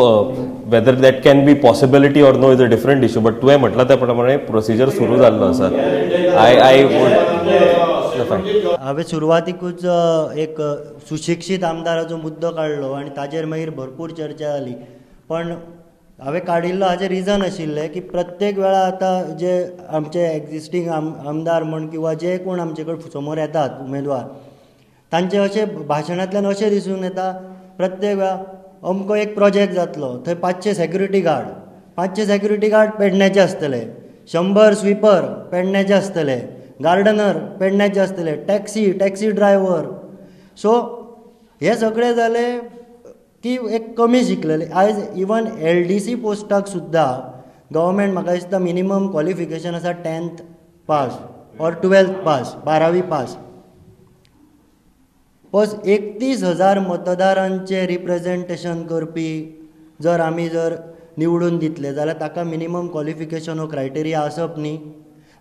whether that can be possibility or no is a different issue, but तुवें म्हटलां त्या प्रमाणे प्रोसिजर सुरू जाल्लो आसा. I I हांवें सुरवातीकूच एक सुशिक्षीत आमदाराचो मुद्दो काडलो आनी ताजेर मागीर भरपूर चर्चा जाली. पण हांवें काडिल्लो हाजें रिजन आशिल्लें की प्रत्येक वेळा आतां जे आमचे एग्जिस्टींग आमदार म्हण किंवा जे कोण आमचे कडेन समोर येतात उमेदवार, तांचे अशें भाशणांतल्यान अशें दिसून येता प्रत्येक वेळा अमको एक प्रोजेक्ट जातलो, थंय 500 सेक्युरिटी गार्ड, 500 सेक्युरिटी गार्ड पेडण्याचे आसतले, 100 स्वीपर पेडण्याचे आसतले, गार्डनर पेडण्याचे आसतले, टॅक्सी ड्रायव्हर. सो हे सगळे जाले की एक कमी शिकलेले. आयज इवन LDC पोस्टाक सुद्दां गव्हर्मेंट म्हाका दिसता मिनिमम क्वॉलिफिकेशन आसा 10th pass or 12th pass, 12वी पास. बस 31,000 मतदारांचें रिप्रेजेंटेशन करपी जर आमी जर निवडून दितले जाल्यार ताका मिनिमम क्वॉलिफिकेशन हो क्रायटेरिया आसप न्ही.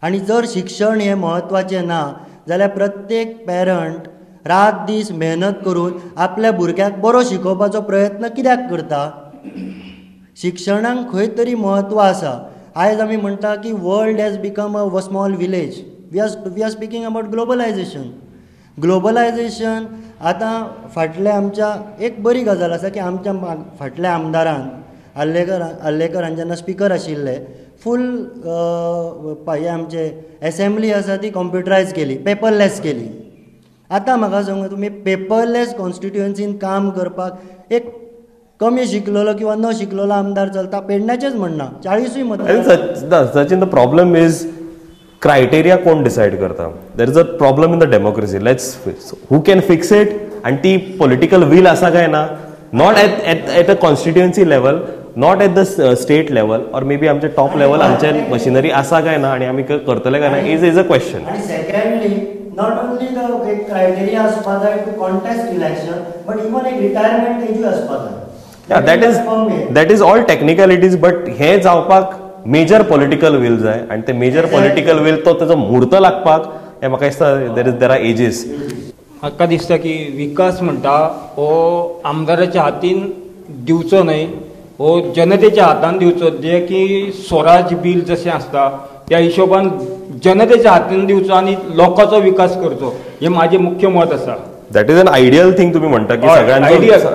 आनी जर शिक्षण हें म्हत्वाचें ना जाल्यार प्रत्येक पेरंट रात दीस मेहनत करून आपल्या भुरग्याक बरो शिकोवपाचो प्रयत्न कित्याक करता? शिक्षणाक खंय तरी म्हत्व आसा. आयज आमी म्हणटा की world has become a small village. We are speaking about globalization. Globalization आतां फाटल्या आमच्या एक बरी गजाल आसा की आमच्या फाटल्या आमदारान आर्लेकर जेन्ना स्पिकर आशिल्ले, फूल हे आमचे एसेंब्ली आसा ती कंप्युटरायज केली, पेपरलेस केली. आतां म्हाका सांगा तुमी पेपरलेस कॉन्स्टिट्युएन्सीन काम करपाक एक कमी शिकलेलो किंवा न शिकलेलो आमदार चलता? पेडण्याचेच म्हणना, 40 मतदार. Sachin, the problem is criteria कोण डिसायड करता? There is a problem in the democracy. Let's who can fix it? आनी ती पॉलिटिकल वील आसा काय ना? Not at a constituency level, not at the state level, or maybe आमचे top level आमचे machinery आसा काय ना आनी आमी करतले काय ना is a question. आनी सेकंडली, not only the एक क्रायटेरिया आसपा जाय to contest election, but even एक रिटायरमेंट एजूय आसपा जाय. That is all technicalities, but हें जावपाक मेजर पॉलिटिकल will जाय आनी ते मेजर पॉलिटिकल will तो तेजो म्हूर्त लागपाक हें म्हाका दिसता there are edges. म्हाका दिसता की विकास म्हणटा हो आमदाराच्या हातीन दिवचो न्हय, हो जनतेच्या हातान दिवचो. जे की स्वराज बील जशें आसता त्या हिशोबान जनतेच्या हातीन दिवचो आनी लोकांचो विकास करचो, हें म्हाजें मुख्य मत आसा. That is an ideal thing. तुमी म्हणटा की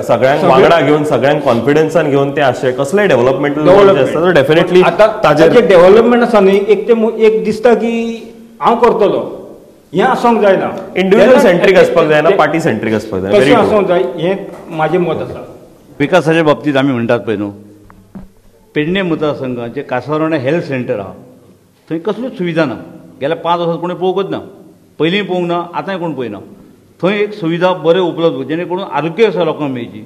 सगळ्यांक वांगडा घेवन, सगळ्यांक कॉन्फिडन्सान घेवन ते आशे कसलेय डेव्हलपमेंट आसता डेफिनेटली. आतां ताचें डेव्हलपमेंट आसा न्ही, एक ते एक दिसता की हांव करतलो, हें आसूंक जायना. इंडिव्हिज्युअल सेंट्रीक आसपाक जायना, पार्टी सेंट्रीक आसपाक जाय, तशें आसूंक जाय, हें म्हाजें मत आसा. विकासाच्या बाबतींत आमी म्हणटात पळय न्हू, पेडणे मतदारसंघाचें कासावरोणे हेल्थ सेंटर आहा, थंय कसल्योच सुविधा ना. गेल्या 5 वर्सां कोणें पळोवंकच ना, पयलीं पळोवंक ना, आतांय कोण पळयना. थंय एक सुविधा बरें उपलब्ध जेणे करून आरोग्य सेवा लोकांक मेळची.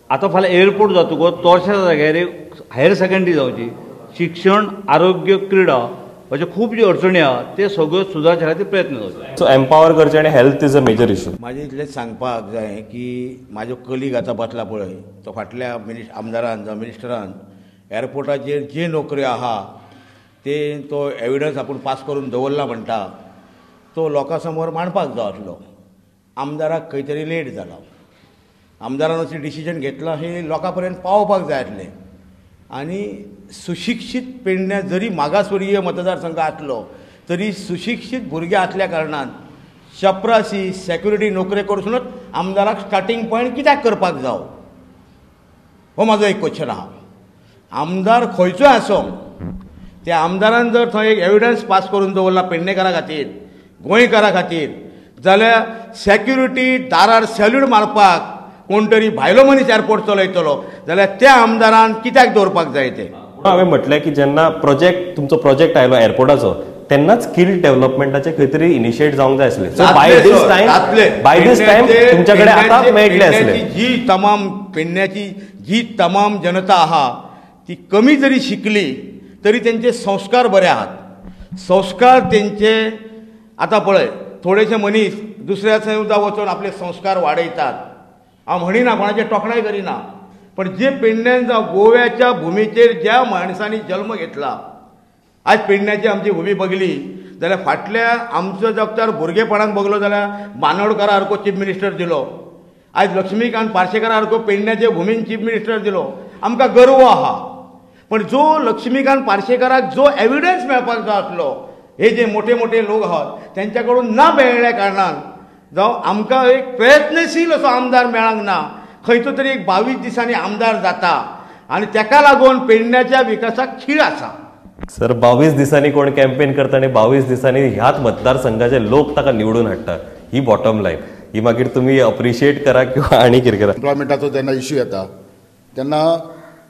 आतां फाल्यां एअरपोर्ट जातकच चडश्या जाग्यार हायर सेकंडरी जावची, शिक्षण, आरोग्य, क्रिडा अशे खूब ज्यो अडचणी आहा ते सगळ्यो सुदारच्या खातीर प्रयत्न जावचे. सो एम्पावर करचें आनी health is a major issue. म्हाजें इतलेंच सांगपाक जाय की म्हाजो कलीग आतां बसला पळय, तो फाटल्या आमदारान जावं मिनिस्टरान एअरपोर्टाचेर जे नोकऱ्यो आहा ते तो एविडन्स आपूण पास करून दवरला म्हणटा, तो लोकां समोर मांडपाक जाय आसलो. आमदाराक खंय तरी लेट जाला, आमदारान अशें डिसिजन घेतलां हें लोकां पर्यंत पावोवपाक जाय आसलें. आनी सुशिक्षीत पेडण्या जरी मागासवर्गीय मतदारसंघ आसलो तरी सुशिक्षीत भुरगे आसल्या कारणान चपरासी सेक्युरिटी नोकरे कडसूनच आमदाराक स्टार्टींग पॉयंट कित्याक करपाक जावो, हो म्हाजो एक क्वेश्चन आहा. आमदार खंयचोय आसूं, त्या आमदारान जर थंय एक एविडन्स पास करून दवरला पेडणेकारा खातीर, गोंयकारा खातीर, जाल्यार सेक्युरिटी दारार सॅल्यूट मारपाक कोण तरी भायलो मनीस एअरपोर्ट चलयतलो जाल्यार त्या आमदारान कित्याक दवरपाक जाय ते. हांवें म्हटलें की जेन्ना प्रोजेक्ट तुमचो प्रोजेक्ट आयलो एअरपोर्टाचो, तेन्नाच स्किल डेव्हलपमेंटाचे खंय तरी इनिशिएट जावंक जाय आसलें. So by this time, by this time तुमच्या कडेन आतां मेळटलें आसलें. जी तमाम पेडण्याची जी तमाम जनता आहा ती कमी जरी शिकली तरी तेंचे संस्कार बरे आहात. संस्कार तेंचे आतां पळय थोडेशे मनीस दुसऱ्या थंय सुद्दां वचून आपले संस्कार वाडयतात. हांव म्हणिना कोणाचे तोखणाय करिना, पण जे पेडण्यान जावं गोव्याच्या भुमीचेर ज्या माणसांनी जल्म घेतला, आज पेडण्याची आमची भूमी बघली जाल्यार फाटल्या आमचो जगतार भुरगेपणान बघलो जाल्यार बांदोडकारा सारको चीफ मिनिस्टर दिलो, आयज लक्ष्मीकांत पार्सेकारा सारको पेडण्याचे भुमीन चीफ मिनिस्टर दिलो, आमकां गर्व आहा. पण जो लक्ष्मीकांत पार्सेकाराक जो एविडन्स मेळपाक जाय आसलो, हे जे मोठे मोठे लोक आहात तेंच्या कडून ना मेळ्ळ्या कारणान जावं आमकां एक प्रयत्नशील असो आमदार मेळांक ना. खंयचो तरी एक 22 दिसांनी आमदार जाता आनी तेका लागून पेडण्याच्या विकासाक खीळ आसा. सर 22 दिसांनी कोण कॅम्पेन करता आनी 22 दिसांनी ह्याच मतदारसंघाचे लोक ताका निवडून हाडटा, ही बॉटम लायन. ही मागीर तुमी अप्रिशिएट करा किंवा आनी कितें करा. एम्प्लॉयमेंटाचो जेन्ना इश्यू येता तेन्ना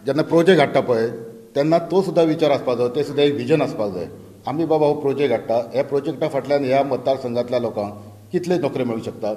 जेन्ना प्रोजेक्ट हाडटा पळय तेन्ना तो सुद्दां विचार आसपाक जाय, ते सुद्दां एक विजन आसपाक जाय. आमी बाबा हो प्रोजेक्ट हाडटा, ह्या प्रोजेक्टा फाटल्यान ह्या मतदारसंघांतल्या लोकांक कितले नोकऱ्यो मेळूं शकतात,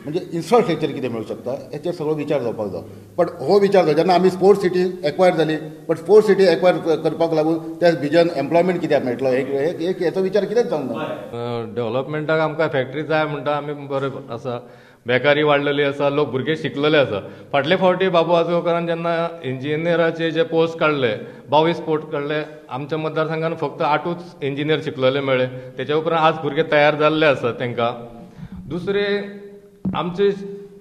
म्हणजे इन्फ्रास्ट्रक्चर कितें मेळूं शकता, हेचेर सगळो विचार जावपाक जाय. बट हो विचार जाय जेन्ना आमी स्पोर्ट्स सिटी एक्वायर जाली, बट स्पोर्ट्स सिटी एक्वायर करपाक लागून त्या विजन एम्प्लॉयमेंट कित्याक मेळटलो एक हेचो विचार कितेंच जावंक ना. डेव्हलपमेंटाक आमकां फॅक्टरी जाय म्हणटा आमी, बरें आसा, बेकारी वाडलेली आसा, लोक भुरगे शिकलेले आसा. फाटले फावटी बाबू आजगांवकारान जेन्ना इंजिनियराचे जे पोस्ट काडले, 22 पोस्ट काडले, आमच्या मतदारसंघान फक्त 8ूच इंजिनियर शिकलेले मेळ्ळे. तेच्या उपरांत आज भुरगे तयार जाल्ले आसा तांकां. दुसरे आमचे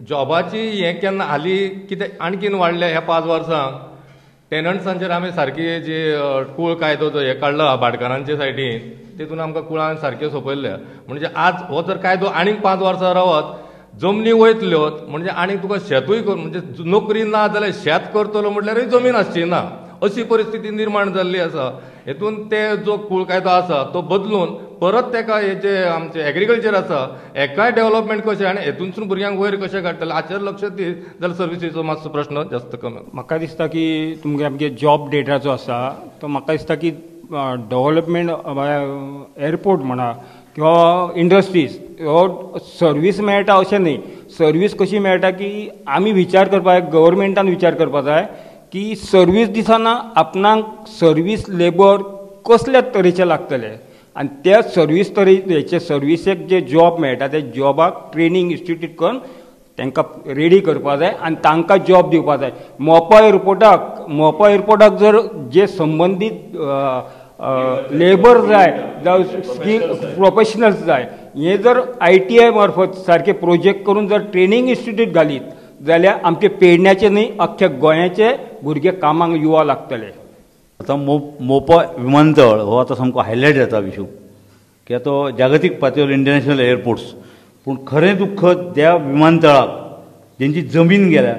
जॉबाची हें केन्ना हालीं कितें आणखीन वाडलें ह्या 5 वर्सांक. टेनंट्सांचेर आमी सारकी जी कूळ कायदो जो हे काडला भाटकारांचे सायडीन, तितून आमकां कुळान सारकें सोंपयल्लें. म्हणजे आज हो जर कायदो आनीक 5 वर्सां रावत जमनी वयतल्यो, म्हणजे आनीक तुका शेतूय कर, म्हणजे नोकरी ना जाल्यार शेत करतलो म्हटल्यारूय जमीन आसची ना, अशी परिस्थिती निर्माण जाल्ली आसा. हेतून ते जो कूळ कायदो आसा तो बदलून परत तेका हे जे आमचे एग्रीकल्चर आसा हेकाय डेव्हलपमेंट कशें आनी हेतूनसून भुरग्यांक वयर कशें काडटले हाचेर लक्ष दीत जाल्यार सर्विसीचो मातसो प्रश्न जास्त कमी. म्हाका दिसता की तुमगे आमगे जॉब डेटा जो आसा तो म्हाका दिसता की डेव्हलपमेंट एअरपोर्ट म्हणा किंवा इंडस्ट्रीज हो सर्वीस मेळटा अशें न्ही. सर्वीस कशी मेळटा की आमी विचार करपाक जाय, गव्हर्मेंटान विचार करपाक जाय की सर्वीस दिसना आपणाक सर्वीस लेबर कसल्या तरेचे लागतले आनी त्या सर्वीस तरेचे सर्विसेक जे जॉब मेळटा त्या जॉबाक ट्रेनींग इन्स्टिट्यूट करून तांकां रेडी करपाक जाय आनी तांकां जॉब दिवपाक जाय. मोपा एअरपोर्टाक जर जे संबंदीत लेबर जाय जावं स्कील प्रोफेशनल्स जाय, हे जर ITI मार्फत सारके प्रोजेक्ट करून जर ट्रेनींग इन्स्टिट्यूट घालीत जाल्यार आमचे पेडण्याचे न्ही अख्ख्या गोंयाचे भुरगे कामाक युवा लागतले. आतां मोपा विमानतळ हो आतां सामको हायलायट जाता विशू की आतां जागतीक पातळेर इंटरनॅशनल एअरपोर्ट्स, पूण खरें दुख्ख त्या विमानतळाक जेंची जमीन गेल्या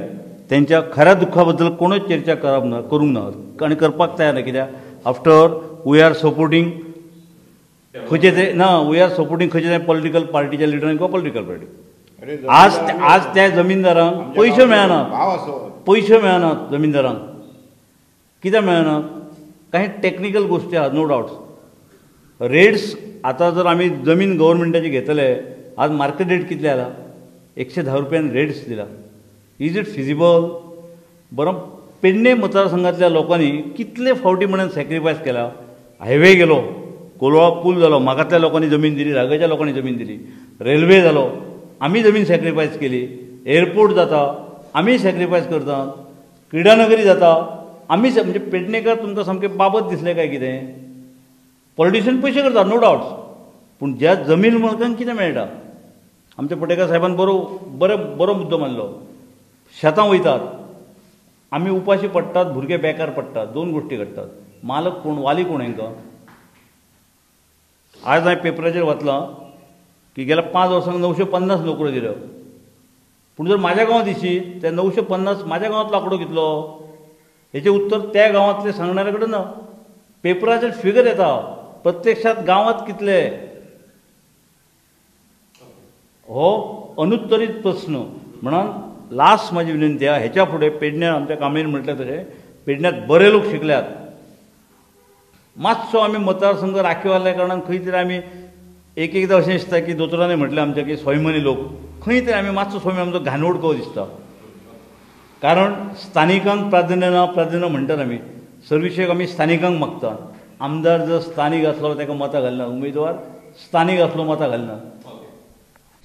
तेंच्या खऱ्या दुख्खा बद्दल कोणूच चर्चा करप ना, करूंक ना आनी करपाक तयार ना. कित्याक आफ्टर we R supporting खंयचे ते ना, we R supporting खंयचे ते पॉलिटिकल पार्टीच्या लिडरांक किंवा पॉलिटिकल पार्टी. आज आज त्या जमीनदारांक पयशे मेळना, पयशे मेळनात जमीनदारांक. कित्याक मेळना? काही टॅक्निकल गोश्टी आहात, नो डावट्स. रेट्स आतां जर आमी जमीन गव्हर्मेंटाची घेतले, आज मार्केट रेट कितले आला? 110 रुपयान रेट्स दिला. Is it feasible? बरो, पेडणे मतदारसंघातल्या लोकांनी कितले फावटी म्हणून सॅक्रिफायस केला. हायवे गेलो, कोलवाळा पूल जालो, मागांतल्या लोकांनी जमीन दिली, रागाच्या लोकांनी जमीन दिली, रेल्वे जालो, आमी जमीन सॅक्रिफायस केली, एअरपोर्ट जाता आमी सॅक्रिफायस करतात, क्रिडानगरी जाता आमी. म्हणजे पेडणेकर तुमकां सामकें बाबत दिसलें काय कितें? पॉलिटिशियन पयशे करतात, नो डावट्स, पूण ज्या जमीन मालकांक कितें मेळटा? आमच्या पटेकर साहेबान बरो बरो बरो मुद्दो मांडलो. शेतां वयतात, आमी उपाशी पडटात, भुरगे बेकार पडटात, दोन गोश्टी घडटात. मालक कोण, वाली कोण हांकां? आज हांवें पेपराचेर वाचलां की गेल्या 5 वर्सांक 950 नोकऱ्यो दिल्यो, पूण जर म्हाज्या गांवांत दिशी ते 950 म्हाज्या गांवांतलो आंकडो कितलो? हेचें उत्तर त्या गांवांतले सांगणाऱ्या कडेन ना. पेपराचेर फिगर येता, प्रत्यक्षात गांवांत कितले? हो अनुत्तरीत प्रस्न. म्हणून लास्ट म्हाजी विनंती आहा, हेच्या फुडें पेडण्यां आमच्या कामेर म्हटलें तशें पेडण्यात बरे लोक शिकल्यात, मातसो आमी मतदारसंघ राखीव आसल्या कारणान खंय तरी आमी एक एकदां अशें दिसता की दोतोरांनी म्हटलें आमच्या की स्वाभिमानी लोक खंय तरी आमी मातसो स्वाभिमान आमचो घाणोड कसो दिसता, कारण स्थानिकांक प्राधान्य ना प्राधान्य म्हणटात आमी सर्विशेक आमी स्थानिकांक मागता. आमदार जर स्थानीक आसलो ताका मतां घालना, उमेदवार स्थानीक आसलो मतां घालना.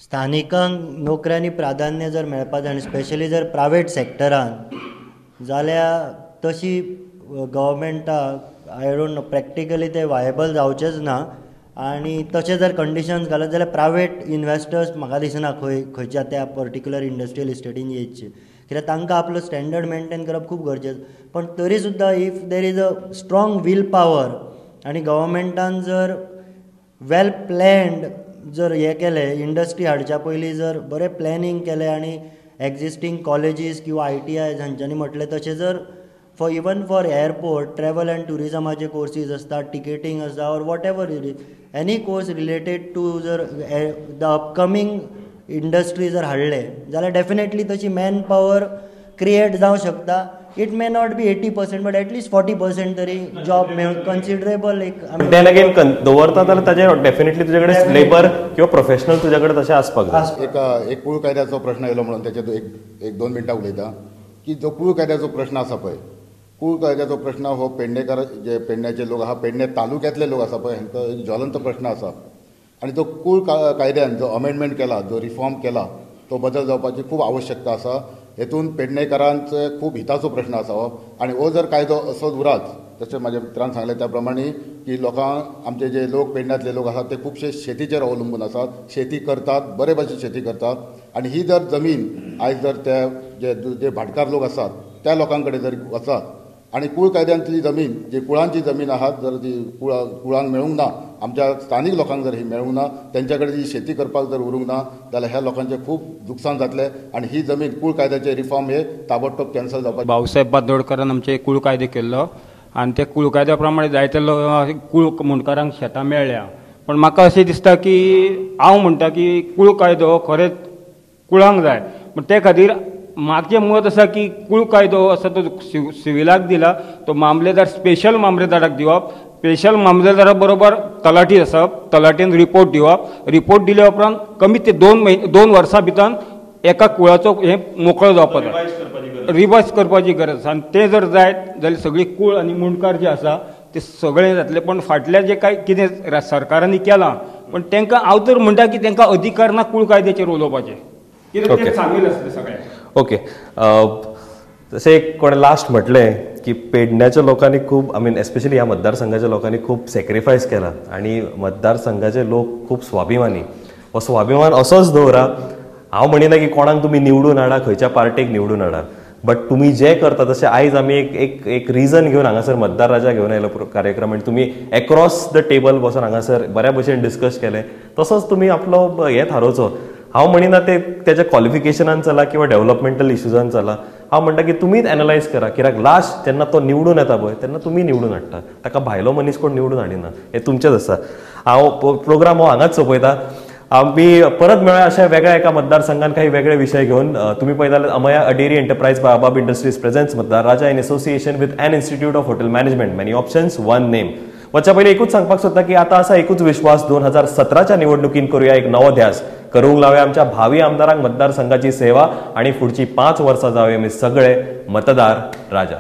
स्थानिकांक नोकऱ्यांनी प्राधान्य जर मेळपा जाय आनी स्पेशली जर प्रायवेट सेक्टरान जाल्यार तशी गव्हर्मेंटाक I don't know practically ते वायबल जावचेंच ना. आनी तशें जर कंडिशन्स घालत जाल्यार प्रायवेट इन्वेस्टर्स म्हाका दिसना खंय खंयच्या त्या पर्टिक्युलर इंडस्ट्रियल इस्टेटीन येयचे, कित्याक तांकां आपलो स्टँडर्ड मेनटेन करप खूब गरजेचें. पण तरी सुद्दां if there is a strong will power आनी गव्हर्मेंटान जर वेल प्लॅन्ड जर हें केलें, इंडस्ट्री हाडच्या पयलीं जर बरें प्लॅनिंग केलें आनी एग्जिस्टींग कॉलेजीस किंवा ITI हांच्यांनी म्हटलें तशें जर for even for airport travel and ट्युरिजमाचे courses आसता, टिकेटींग आसता or whatever it is any course related to जर the upcoming industry जर हाडले जाल्यार डेफिनेटली तशी मॅन पावर क्रिएट जावंक शकता. It may not be 80% but at least 40% तरी जॉब मेळून कन्सिडरेबल एक. Then again दवरता जाल्यार ताजें डेफिनेटली तुजे कडेन लेबर किंवा प्रोफेशनल तुज्या कडेन तशें आसपाक जाय. एक कूळ कायद्याचो प्रश्न येयलो म्हणून तेचेर एक दोन मिनटां उलयता की जो कूळ कायद्याचो प्रश्न आसा पळय, कूळ कायद्याचो प्रश्न हो पेडणेकार जे पेडण्याचे लोक आसा, पेडणे तालुक्यांतले लोक आसा पळय, हांकां एक ज्वलंत प्रश्न आसा. आनी तो कूळ कायद्यान जो अमेंडमेंट केला, जो रिफॉर्म केला, तो बदल जावपाची खूब आवश्यकता आसा. हेतून पेडणेकारांचे खूब हिताचो प्रश्न आसा हो. आनी हो जर कायदो असोच उरात, तशें म्हाज्या मित्रान सांगलें त्या प्रमाणे की लोकांक आमचे जे लोक पेडण्यांतले लोक आसात ते खुबशे शेतीचेर अवलंबून आसात, शेती करतात, बरे भाशेन शेती करतात. आनी ही जर जमीन आयज जर त्या जे भाटकार लोक आसात त्या लोकां कडेन जर वचात आनी कूळ कायद्यांतली जमीन जी कुळांची जमीन आहात जर ती कुळांक मेळूंक ना, आमच्या स्थानीक लोकांक जर ही मेळूंक ना, तेंच्या कडेन जी शेती करपाक जर उरूंक ना जाल्यार ह्या लोकांचें खूब लुकसाण जातलें. आनी ही जमीन कूळ कायद्याचे रिफॉर्म हे ताबडतोब कॅन्सल जावपाक. भाऊसाहेब बांदोडकरान आमचे कूळ कायदे केल्लो आनी ते कूळ कायद्या प्रमाणे जायते कूळ मुंडकारांक शेतां मेळ्ळ्या. पण म्हाका अशें दिसता की हांव म्हणटा की कूळ कायदो खरेंच कुळांक जाय, पूण ते खातीर म्हाजें मत आसा की कूळ कायदो आसा तो सिविलाक दिला तो मामलेदार स्पेशल मामलेदाराक दिवप, स्पेशल मामलेदारा बरोबर तलाठी आसप, तलाठीन रिपोर्ट दिवप, रिपोर्ट दिल्या उपरांत कमी ते 2 वर्सां भितर एका कुळाचो हें मोकळो जावपाक जाय, रिवायज करपाची गरज आसा. आनी तें जर जायत जाल्यार सगळी कूळ आनी मुंडकार जे आसा ते सगळें जातलें. पण फाटल्या जे कांय कितें सरकारांनी केलां पण तांकां हांव तर म्हणटा की तांकां अधिकार ना कूळ कायद्याचेर उलोवपाचें, कित्याक तें सामील आसलें सगळें. ओके, जशें एक कोणें लास्ट म्हटलें की पेडण्याच्या लोकांनी खूब, I mean especially ह्या मतदारसंघाच्या लोकांनी खूब सॅक्रिफायस केला आनी मतदारसंघाचे लोक खूब स्वाभिमानी, हो स्वाभिमान असोच दवरा. हांव म्हणिना की कोणाक तुमी निवडून हाडा, खंयच्या पार्टेक निवडून हाडा, बट तुमी जें करता तशें आयज आमी एक एक एक रिजन घेवन हांगासर मतदार राजा घेवन आयलो कार्यक्रम आनी तुमी एक्रॉस the table बसून हांगासर बऱ्या भशेन डिस्कस केलें, तसोच तुमी आपलो हें थारोवचो. हांव म्हणिना ते तेच्या क्वॉलिफिकेशनान चला किंवा डेव्हलपमेंटल इश्यूजान चला, हांव म्हणटा की तुमीच एनलायज करा, कित्याक लास्ट जेन्ना तो निवडून येता पळय तेन्ना तुमी निवडून हाडटा, ताका भायलो मनीस कोण निवडून हाडिना, हें तुमचेंच आसा. हांव प्रोग्राम हो हांगाच सोंपयता. आमी परत मेळया अशा वेगळ्या एका मतदारसंघान काही वेगळे विशय घेवन. तुमी पळयताले Amaya a dairy enterprise by Abab industries presents Matdar Raja in association with an institute of hotel management, many options one name. वचच्या पयलीं एकूच सांगपाक सोदता की आतां आसा एकूच विश्वास, 2017च्या निवडणुकीन करूया एक नवो ध्यास, करूंक लावया आमच्या भावी आमदारांक मतदारसंघाची सेवा आनी फुडची 5 वर्सां जावया आमी सगळे मतदार राजा.